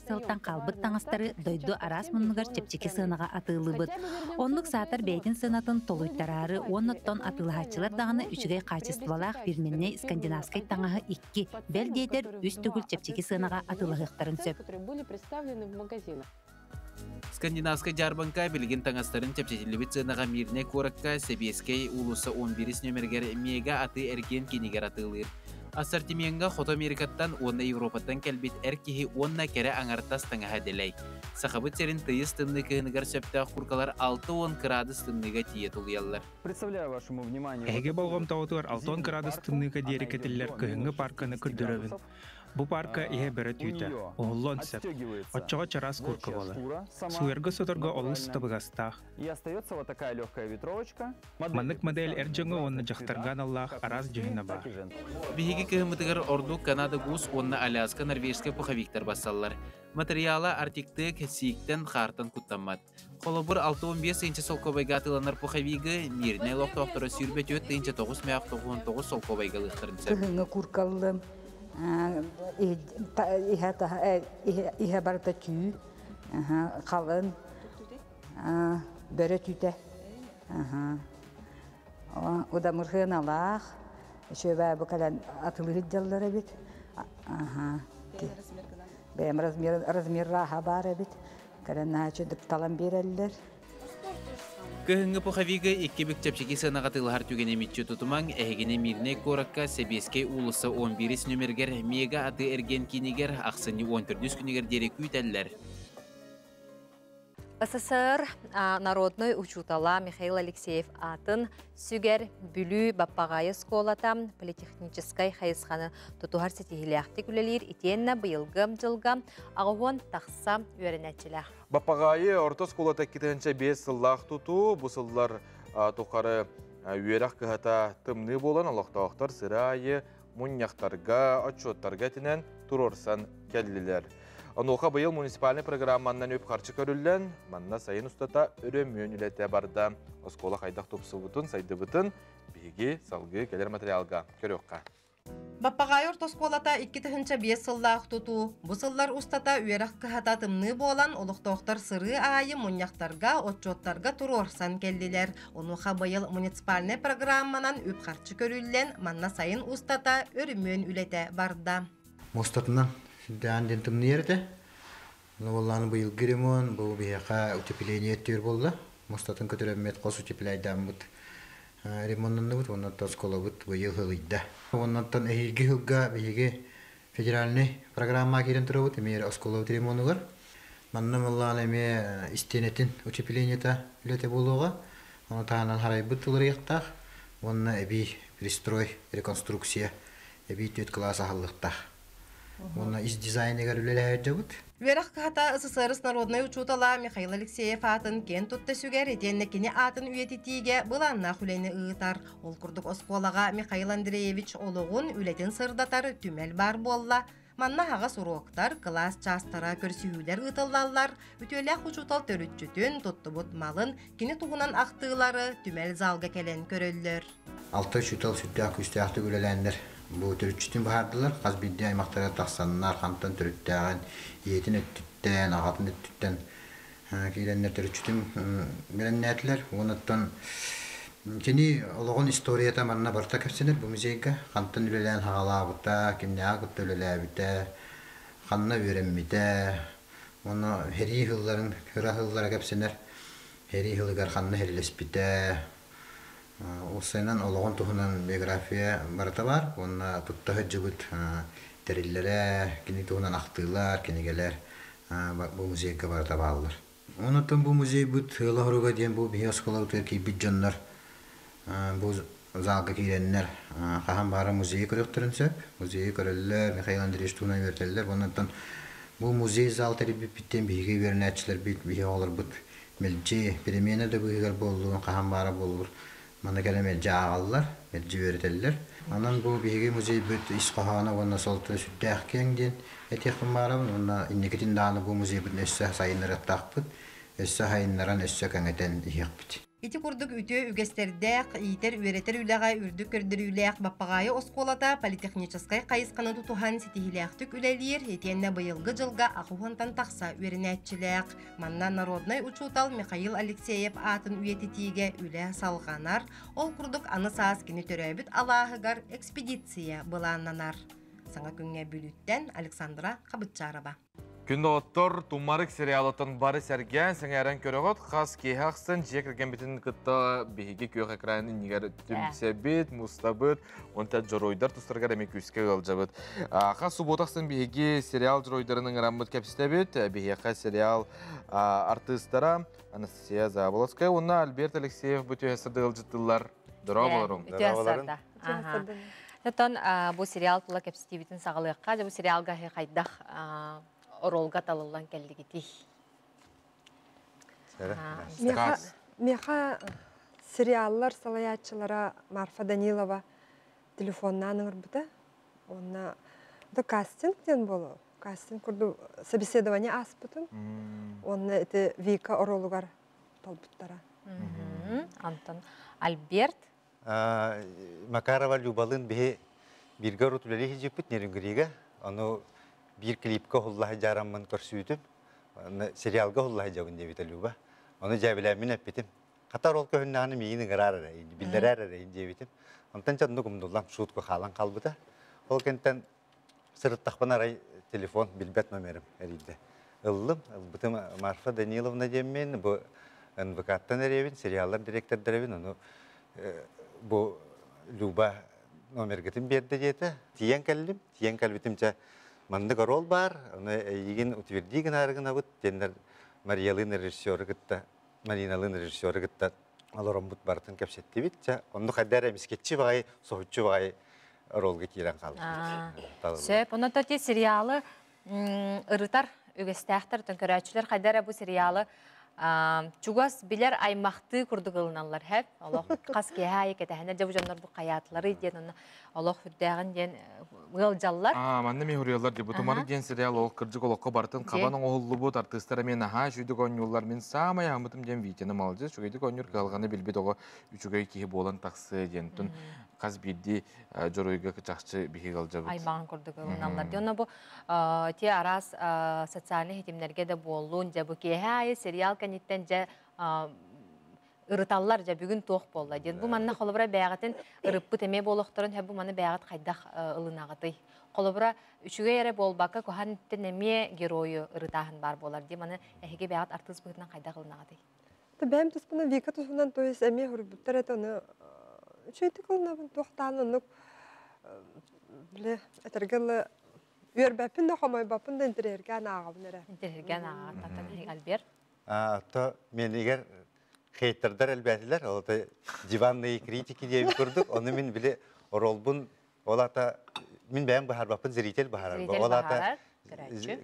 X: сылтан хаалбыт таҥастары дойду араас муннугар чэпчэки сыанаҕа атыылыыбыт. Оннук саатар бэйэтин сыанатын толуйтараары уонна оттон атыылаһааччылар даҕаны үчүгэй хаачыстыбалаах фирменнэй скандинавскай таҥаһы икки, бэл диэтэр үс төгүл чэпчэки сыанаҕа атыылаһыахтарын сөп.
W: Скандинавскай дьаарбаҥка билигин таҥастарын чэпчэтиллибит сыанаҕа Мирнэй куоракка Сэбиэскэй уулусса 11 нүөмэригэр Мега атыы-эргиэн киинигэр атыылыыр. Ассортимеҥҥа Хоту Америкаттан уонна Европаттан кэлбит эр киһи уонна кэрэ аҥартас таҥаһа дэлэй. Сахабыт сирин тыйыс тымныы кыһыныгар сөптөөх куркалар 60 кыраадыс тымныыга тиийэ тулуйаллар.
C: Эһиги болҕомтоҕутугар 60 кыраадыс тымныыга диэри кэтиллэр кыһыҥҥы паарканы көрдөрөбүн. Бу паарка иһэ бөрө түүтэ, уһуллуон сөп. Оччоҕо чараас куурка буолар. Сууйарга-соторго олус табыгастаах. Маннык модель эр дьоҥҥо уонна дьахтарга аналлаах араас дьүһүнэ баар.
W: Биһиги кыһыммытыгар ордук Канада Гус уонна Аляска норвежскай пуховиктар бассаллар. Матырыйаала Арктиктык сииктэн, хаартан куттаммат. Холобур, 65 тыһыынча солкуобайга атыыланар пуховигы Мирнэй олохтоохторо 24 тыһыынча 999 солкуобайга ылыахтарын сөп.
D: Кыһыҥҥы куркаллым иһэ барыта түү, халын, бөрө түүтэ. Удамырхыаналаах, үчүгэйбэ бу кэлэн атылыы сылдьаллар эбит. Бэйэм размер баар эбит. Кэлэн наһаа талан биэрэллэр.
W: Кыһыҥҥы пуховига икки бүк чэпчэки сыанаҕа атыылаһар түгэни мүччү тутумаҥ, эһигини Мирнэй куоракка Сэбиэскэй уулусса 11 нүмергэр Мега атыы-эргиэн киинигэр ахсынньы 14 күнүгэр диэри күүтэллэр.
B: СССР народной учуутала Михаил Алексеев атын сүгэр Бүлүү Баппаҕаайы оскуолата политехническай хайысханы тутуһар ситиһиилээхтик үлэлиир итиэннэ быйылгы дьылга аҕыһуон тахса үөрэнээччилээх.
A: Баппаҕаайы орто оскуолата 2005 сыллаах тутуу бу сыллар тухары үөрэх кыһата тымныы буолан олохтоохтор сыра аайы мунньахтарга, отчуоттарга этинэн туруорсан кэллилэр. Онуоха быйыл муниципальнай программаннан үп-харчы көрүллэн, манна сайын устата өрөмүөн үлэтэ барда. Оскуола хайдах тупсубутун, сайдыбытын биһиги салгыы кэлэр материалга көрүөххэ.
G: Баппаҕаайы орто оскуолата 2005 сыллаах тутуу. Бу сыллар устата үөрэх кыһата тымныы буолан, олохтоохтор сырыы аайы мунньахтарга, отчуоттарга туруорсан кэллилэр. Онуоха быйыл муниципальнай программанан үп-харчы көрүллэн, манна сайын устата өрөмүөн үлэтэ барда.
I: Муостатынан сүрдээн диэн тымныйар этэ. Буоллааны быйылгы ремонт бу биһиэхэ утепление өттүгэр буолла. Муостатын көтөрөммөт хос утепляйдааммыт ремоннанныбыт уонна оскуолабыт быйыл ылыйда. Оннуттан эһиилги сылга биһиги федеральный программа киирэн турабыт эмиэ оскуолабыт ремонугар. Манна мыллаан эмиэ истиэнэтин утеплениета үлэтэ буолуоҕа. Ону таһынан харайбыт уларыйыахтаах уонна эбии пристрой, реконструкция, эбии түөрт кылаас аһыллыахтаах. Уонна ис дизайныгар үлэлэһэр дьабыт.
G: Үөрэх кыһата СССР народнай учуутала Михаил Алексеев аатын киэн тутта сүгэр итиэннэ кини аатын үйэтитиигэ былааннаах үлэни ыытар. Ол курдук оскуолаҕа Михаил Андреевич олоҕун, үлэтин сырдатар түмэл баар буолла. Манна аһаҕас уруоктар, кылаас чаастара, көрсүһүүлэр ыытыллаллар. Үтүөлээх учуутал төрүччүтүн, туттубут малын, кини туһунан ахтыылары түмэл залга кэлэн көрөллөр.
I: Алта учуутал сүрдээх күүстээхтик үлэлээннэр бу төрүччүтүн быһаардылар. Хас биирдии аймахтара тахсаннар, хантан төрүттээҕин, ийэтин өттүттэн, аҕатын өттүттэн киирэннэр төрүччүтүн бэлэмнээтилэр. Уонуттан кини олоҕун историята манна барыта кэпсэнэр бу музейга. Хантан үлэлээн хаҕалаабыта, кимнээҕи кытта үлэлээбитэ, ханна үөрэммитэ, уонна сэрии сылларын, кыра сыллара кэпсэнэр. Сэрии сылыгар ханна сэриилэспитэ, Уопсайынан олоҕун туһунан биография барыта баар уонна тутта сылдьыбыт тэриллэрэ, кини туһунан ахтыылар, кинигэлэр бу музейга барыта бааллар. Онтон бу музейбыт сыала-соруга диэн бу биһи оскуолабытыгар киирбит дьоннор бу залга киирэннэр хаһан баара музейы көрүөхтэрин сөп. Музейы көрөллөр, Михаил Андреевич туһунан үөрэтэллэр. Онтон бу музей зал тэрийбиппиттэн биһиги үөрэнээччилэрбит, биһи оҕолорбут мэлдьи перемена да быыһыгар буоллун, хаһан баара буоллун, манна кэлэн мэлдьи ааҕаллар, мэлдьи үөрэтэллэр. Онон бу биһиги музейбыт ис хоһооно уонна суолтата сүрдээх киэҥ диэн этиэхпин баҕарабын уонна инникитин даҕаны бу музейбытын өссө сайыннарыахтаахпыт, өссө сайыннаран, өссө кэҥэтэн иһиэхпит.
G: Ити курдук үтүө үгэстэрдээх, иитэр-үөрэтэр үлэҕэ үрдүк көрдөрүүлээх Баппаҕаайы оскуолата политехническай хайысханы тутуһан ситиһиилээхтик үлэлиир, итиэннэ быйылгы дьылга аҕыс тахса үөрэнээччилээх. Манна народнай учуутал Михаил Алексеев аатын үйэтитиигэ үлэ салҕанар. Ол курдук аны саас кини төрөөбүт алааһыгар экспедиция былааннанар. Саҥа күҥҥэ Бүлүүттэн Александра Хабытчарова.
A: Күн доҕоттор, Тумарык сериалыттан бары сэргээн, сэҥээрэн көрөҕүт. Хас киэһэ ахсын дьиэ кэргэммитин кытта биһиги күөх экран иннигэр түмсэбит, мустабыт, онтон дьоруойдар тустарыгар эмиэ күүскэ ыалдьабыт. Хас субуота ахсын биһиги сериал дьоруойдарын ыҥыраммыт кэпсэтэбит. Биһиэхэ сериал артыыстара Анастасия Заболоцкая уонна Альберт Алексеев бу түһэ сырдыгылдьыттыллар. Дорооболорум.
B: Үтүө Оттон бу сериал тула кэпсэтиибитин саҕалыахха. Дьэ бу сериалга хайдах оролга талыллан кэллигитий?
E: Меха сериаллар салайааччылара Марфа Данилова телефоннаан ыҥырбыта. Уонна да кастинг диэн буолуо. Кастинг курдук собеседование ааспытым. Уонна ити Вика оролугар талбыттара.
B: Антон Альберт
H: Макарова Любалыын биһи бииргэ урут үлэлии сылдьыппыт Нерюнгрига. Ону биир клипка уһулла сылдьараммын көрсүүтүм. Сериалга уһулла сылдьабын диэбитэ Люба. Ону дьээбилээммин эппитим. Хатар ол көһүннэҕинэ миигин ыҥыраар эрэ, биллэрээр эрэ диэбитим. Онтон дьэ оннук умнуллан шутка хаалан хаалбыта. Ол кэнтэн сырыттахпына арай телефон билбэт номерым эрийдэ. Ыллым, ылбытым Марфа Даниловна диэммин, бу НВК-ттан эриэбин, сериаллар директордарэбин, ону бу Люба номергытын биэрдэ диэтэ. Тиийэн кэллим, тиийэн кэлбитим чэ маннык оруол баар, ону эйигин утверди гынаары гынабыт диэннэр Мариялыын режиссеры кытта, Мариналыын режиссеры кытта олороммут барытын кэпсэттибит. Чэ, онну хайда эрэ эмискеччи баҕайы, соһуччу баҕайы ролга киирэн хаалбыт.
B: Сөп, онон ти сериалы ырытар үгэстээхтэр, көрөөччүлэр хайда эрэ бу сериалы чугас билэр аймахтыы курдук ылыналлар хэп. Олох хас киэһэ аайы кэтэһэнэ дьэ бу дьоннор бу хайаатылары диэн онно олох үрдээҕин диэн ыалдьаллар.
A: Аа, манна ми хуруйаллар ди. Бу Тумары диэн сериал ол кырдьык олоххо барытын хабан оҥоһуллубут, артыыстар эмиэ наһаа үчүгүйдүк оонньууллар. Мин саамай аһаммытым диэн Витяны молодец, үчүгэйдик оонньуур кыһалҕаны билбит оҕо үчүгэй киһи буолан тахсыа диэн. Тун хас биирдии дьоруойга чахчы биһиги ыалдьабыт.
B: Аймаҕын курдук ылыналлар. Ди онно бу те араас социальный хитимнэргэ да буоллун, дьэ бу киэһэ аайы сериал кэнниттэн дьэ ырыталлар дьэ бүгүн туох буолла диэн. Бу манна холобура бэйэҕитин ырыппыт эмиэ буолуохтарын сөп, бу маны бэйэҕит хайдах ылынаҕытый? Холобура үчүгэй эрэ буолбакка куһаҕан эмиэ геройу ырытааһын баар буолар дии. Маны эһиги бэйэҕит артыыс быһыытынан хайдах ылынаҕытый?
E: Бэйэм туспунан Вика туһунан то есть эмиэ суруйбуттар этэ ону үчүгэйдик ылынабын туохтаан оннук бile этэргэ дылы үөрбэппин да хомойбоппун да интэриэһиргээн ааҕабын эрэ.
B: Интэриэһиргээн ааҕар Альберт?
H: То менигер хейтердар элбээтилэр, ол диванные критики диэби курдук, ону мин били оролбун ол ата мин бэйэм быһаарбаппын зритель быһаарар. Ол ата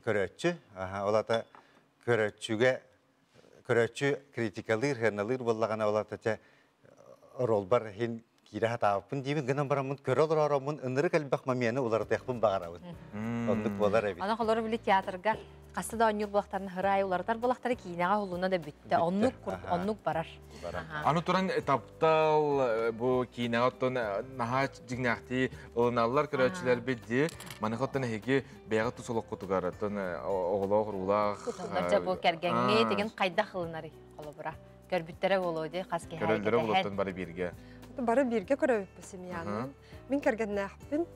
H: көрөөччү, ол ата көрөөччүгэ көрөөччү критикалыыр, хыаналыыр буоллаҕына ол ата чэ ролбар иһин киирэ сатаабыппын диибин гынан бараммын көрө олоророммун ынырык элбэх момены уларытыахпын баҕарабын. Оннук буолар эбит.
B: Аны холору били театрга хаста да оонньуур буолахтарын хыраай уларытар буолахтары киинэҕэ уһулуна да бүттэ. Оннук оннук барар.
A: Аны туран таптал бу киинэҕэ оттон наһаа дьиҥнээхтии ылыналлар көрөөччүлэрбит дии. Маныха оттон эһиги бэйэҕит тус олоххутугар оттон оҕолоох уруулаах
B: Тутуллар дьэ бу кэргэҥҥи тигин хайдах ылынарый холобура көрбүттэрэ буолуо дии хас киһи
A: көрөллөрө буолуоттан бары бииргэ
E: бары бииргэ көрөбүт семьяны мин кэргэннээхпин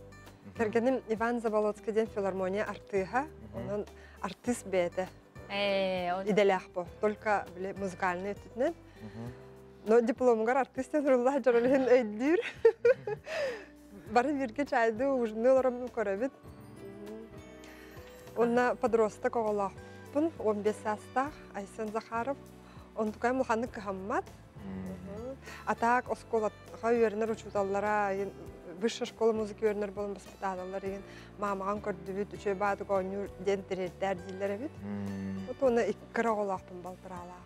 E: кэргэним Иван Заболоцкий диэн филармония артыыһа онон артыыс бэйэтэ идэлээх бу только музыкальный өттүтүнэн но дипломугар артыыс диэн сурулла дьон иһин өйдүүр бары бииргэ чаайдыы ужинныы олороммун көрөбүт. Уонна подросток оҕолоохпун, 15 саастаах Айсен Захаров. Онтукайым улаханнык кыһаммат. А так оскуолаҕа үөрэнэр учууталлара, высшая школа музыки үөрэнэр буолан баспытаалалар игин маамаҕан көрдүбүт, үчүгэй баатык оонньуур диэн тириэрдээр дииллэр эбит. Вот уонна икки оҕолоохпун балтыраалаах.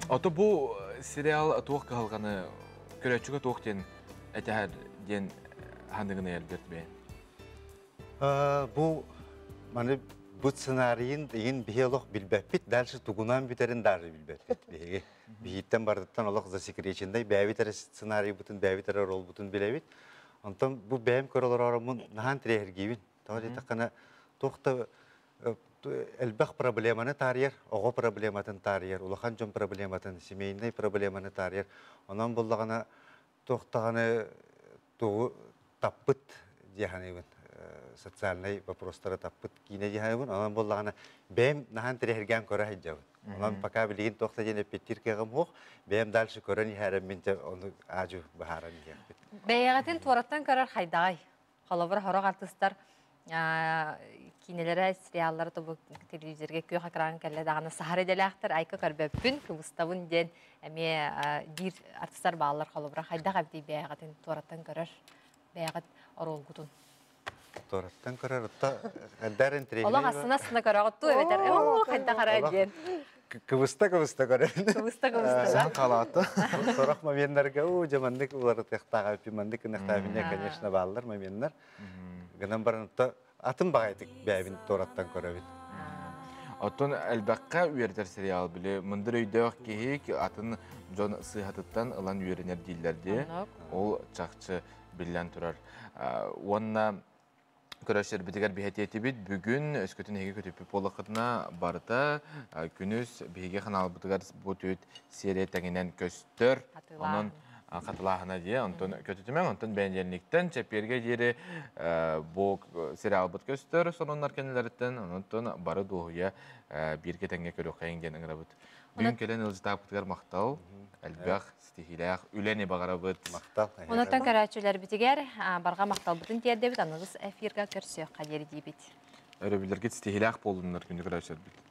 A: Ото бу сериал туох кыһалҕаны көрөөччүгэ туох диэн этэһэр диэн ханныгын Альберт бэйэн?
H: Бу маны бу сценарийын игин биһи олох билбэппит, дальше тугунан бүтэрин даже билбэппит биһиги. Биһиттэн барыттан олох засекреченный бэйэбит эрэ сценарийбытын, бэйэбит эрэ ролбутун билэбит. Онтон бу бэйэм көрө олоророммун наһаан тирэһиргиибин. Тоҕо диэтэххинэ туох да элбэх проблеманы таарыйар, оҕо проблематын таарыйар, улахан дьон проблематын, семейный проблеманы таарыйар. Онон буллаҕына туох даҕаны тугу таппыт дии саныыбын. социальный вопростары таппыт киинэ дьаһайбын. Онон буоллаҕына бэйэм наһаан тирэһиргээн көрө сылдьабын. Онон пока билигин туох да диэн эппиттиир кыаҕым суох. Бэйэм дальше көрөн иһээрем мин ону аадьу быһааран иһиэхпит.
B: Бэйэҕитин туораттан көрөр хайдаҕай? Холобур, хорох артыстар киинэлэрэ, сериаллара тобу телевизорга күөх экран кэллэ даҕаны саһар идэлээхтэр айка көрбөппүн, кыбыстабын диэн эмиэ диир артыстар бааллар холобура. Хайдах эбитий бэйэҕитин туораттан көрөр бэйэҕит оруолгутун?
H: Туораттан көрөр отто хайдар интриги.
B: Олох астына-астына көрөҕүт туу эбэтэр оо хайдах ара диэн.
H: Кыбыста-кыбыста көрөн.
B: Кыбыста-кыбыста.
A: Сан халааты.
H: Сорох моменнарга уу дьэ маннык уларытыахтаах эбиппин, маннык гыныахтаах эбиппин конечно бааллар моменнар. Гынан баран отто атын баҕайытык бэйэбин туораттан көрөбүн.
A: Оттон элбэххэ үөрэтэр сериал били мындыр өйдөөх киһи атын дьон сыыһатыттан ылан үөрэнэр дииллэр дии. Ол чахчы биллэн турар. Уонна көрөччүлэрбитигэр биһэтиэтибит бүгүн өскөтүн эһиги көтүппүт буоллаххытына барыта күнүс биһиги ханаалбытыгар бу түөт серия тэҥинэн көстөр. Онон хатылааһына дии. Онтон көтүтүмэҥ, онтон бэнидиэнниктэн чэппиэргэ диэри бу сериалбыт көстөр сонуннар кэннилэриттэн, онтон бары дуоһуйа бииргэ тэҥҥэ көрүөххэйиҥ диэн ыҥырабыт. Бүгүн кэлэн ыалдьытаабытыгар махтал, элбэх ситиһиилээх үлэни баҕарабыт.
H: Махтал.
B: Онтон көрөөччүлэрбитигэр барҕа махталбытын тиэрдэбит, аныгыс эфирга көрсүөххэ диэри диибит.
A: Өрөбүллэргит ситиһиилээх буоллуннар күндү көрөөччүлэрбит.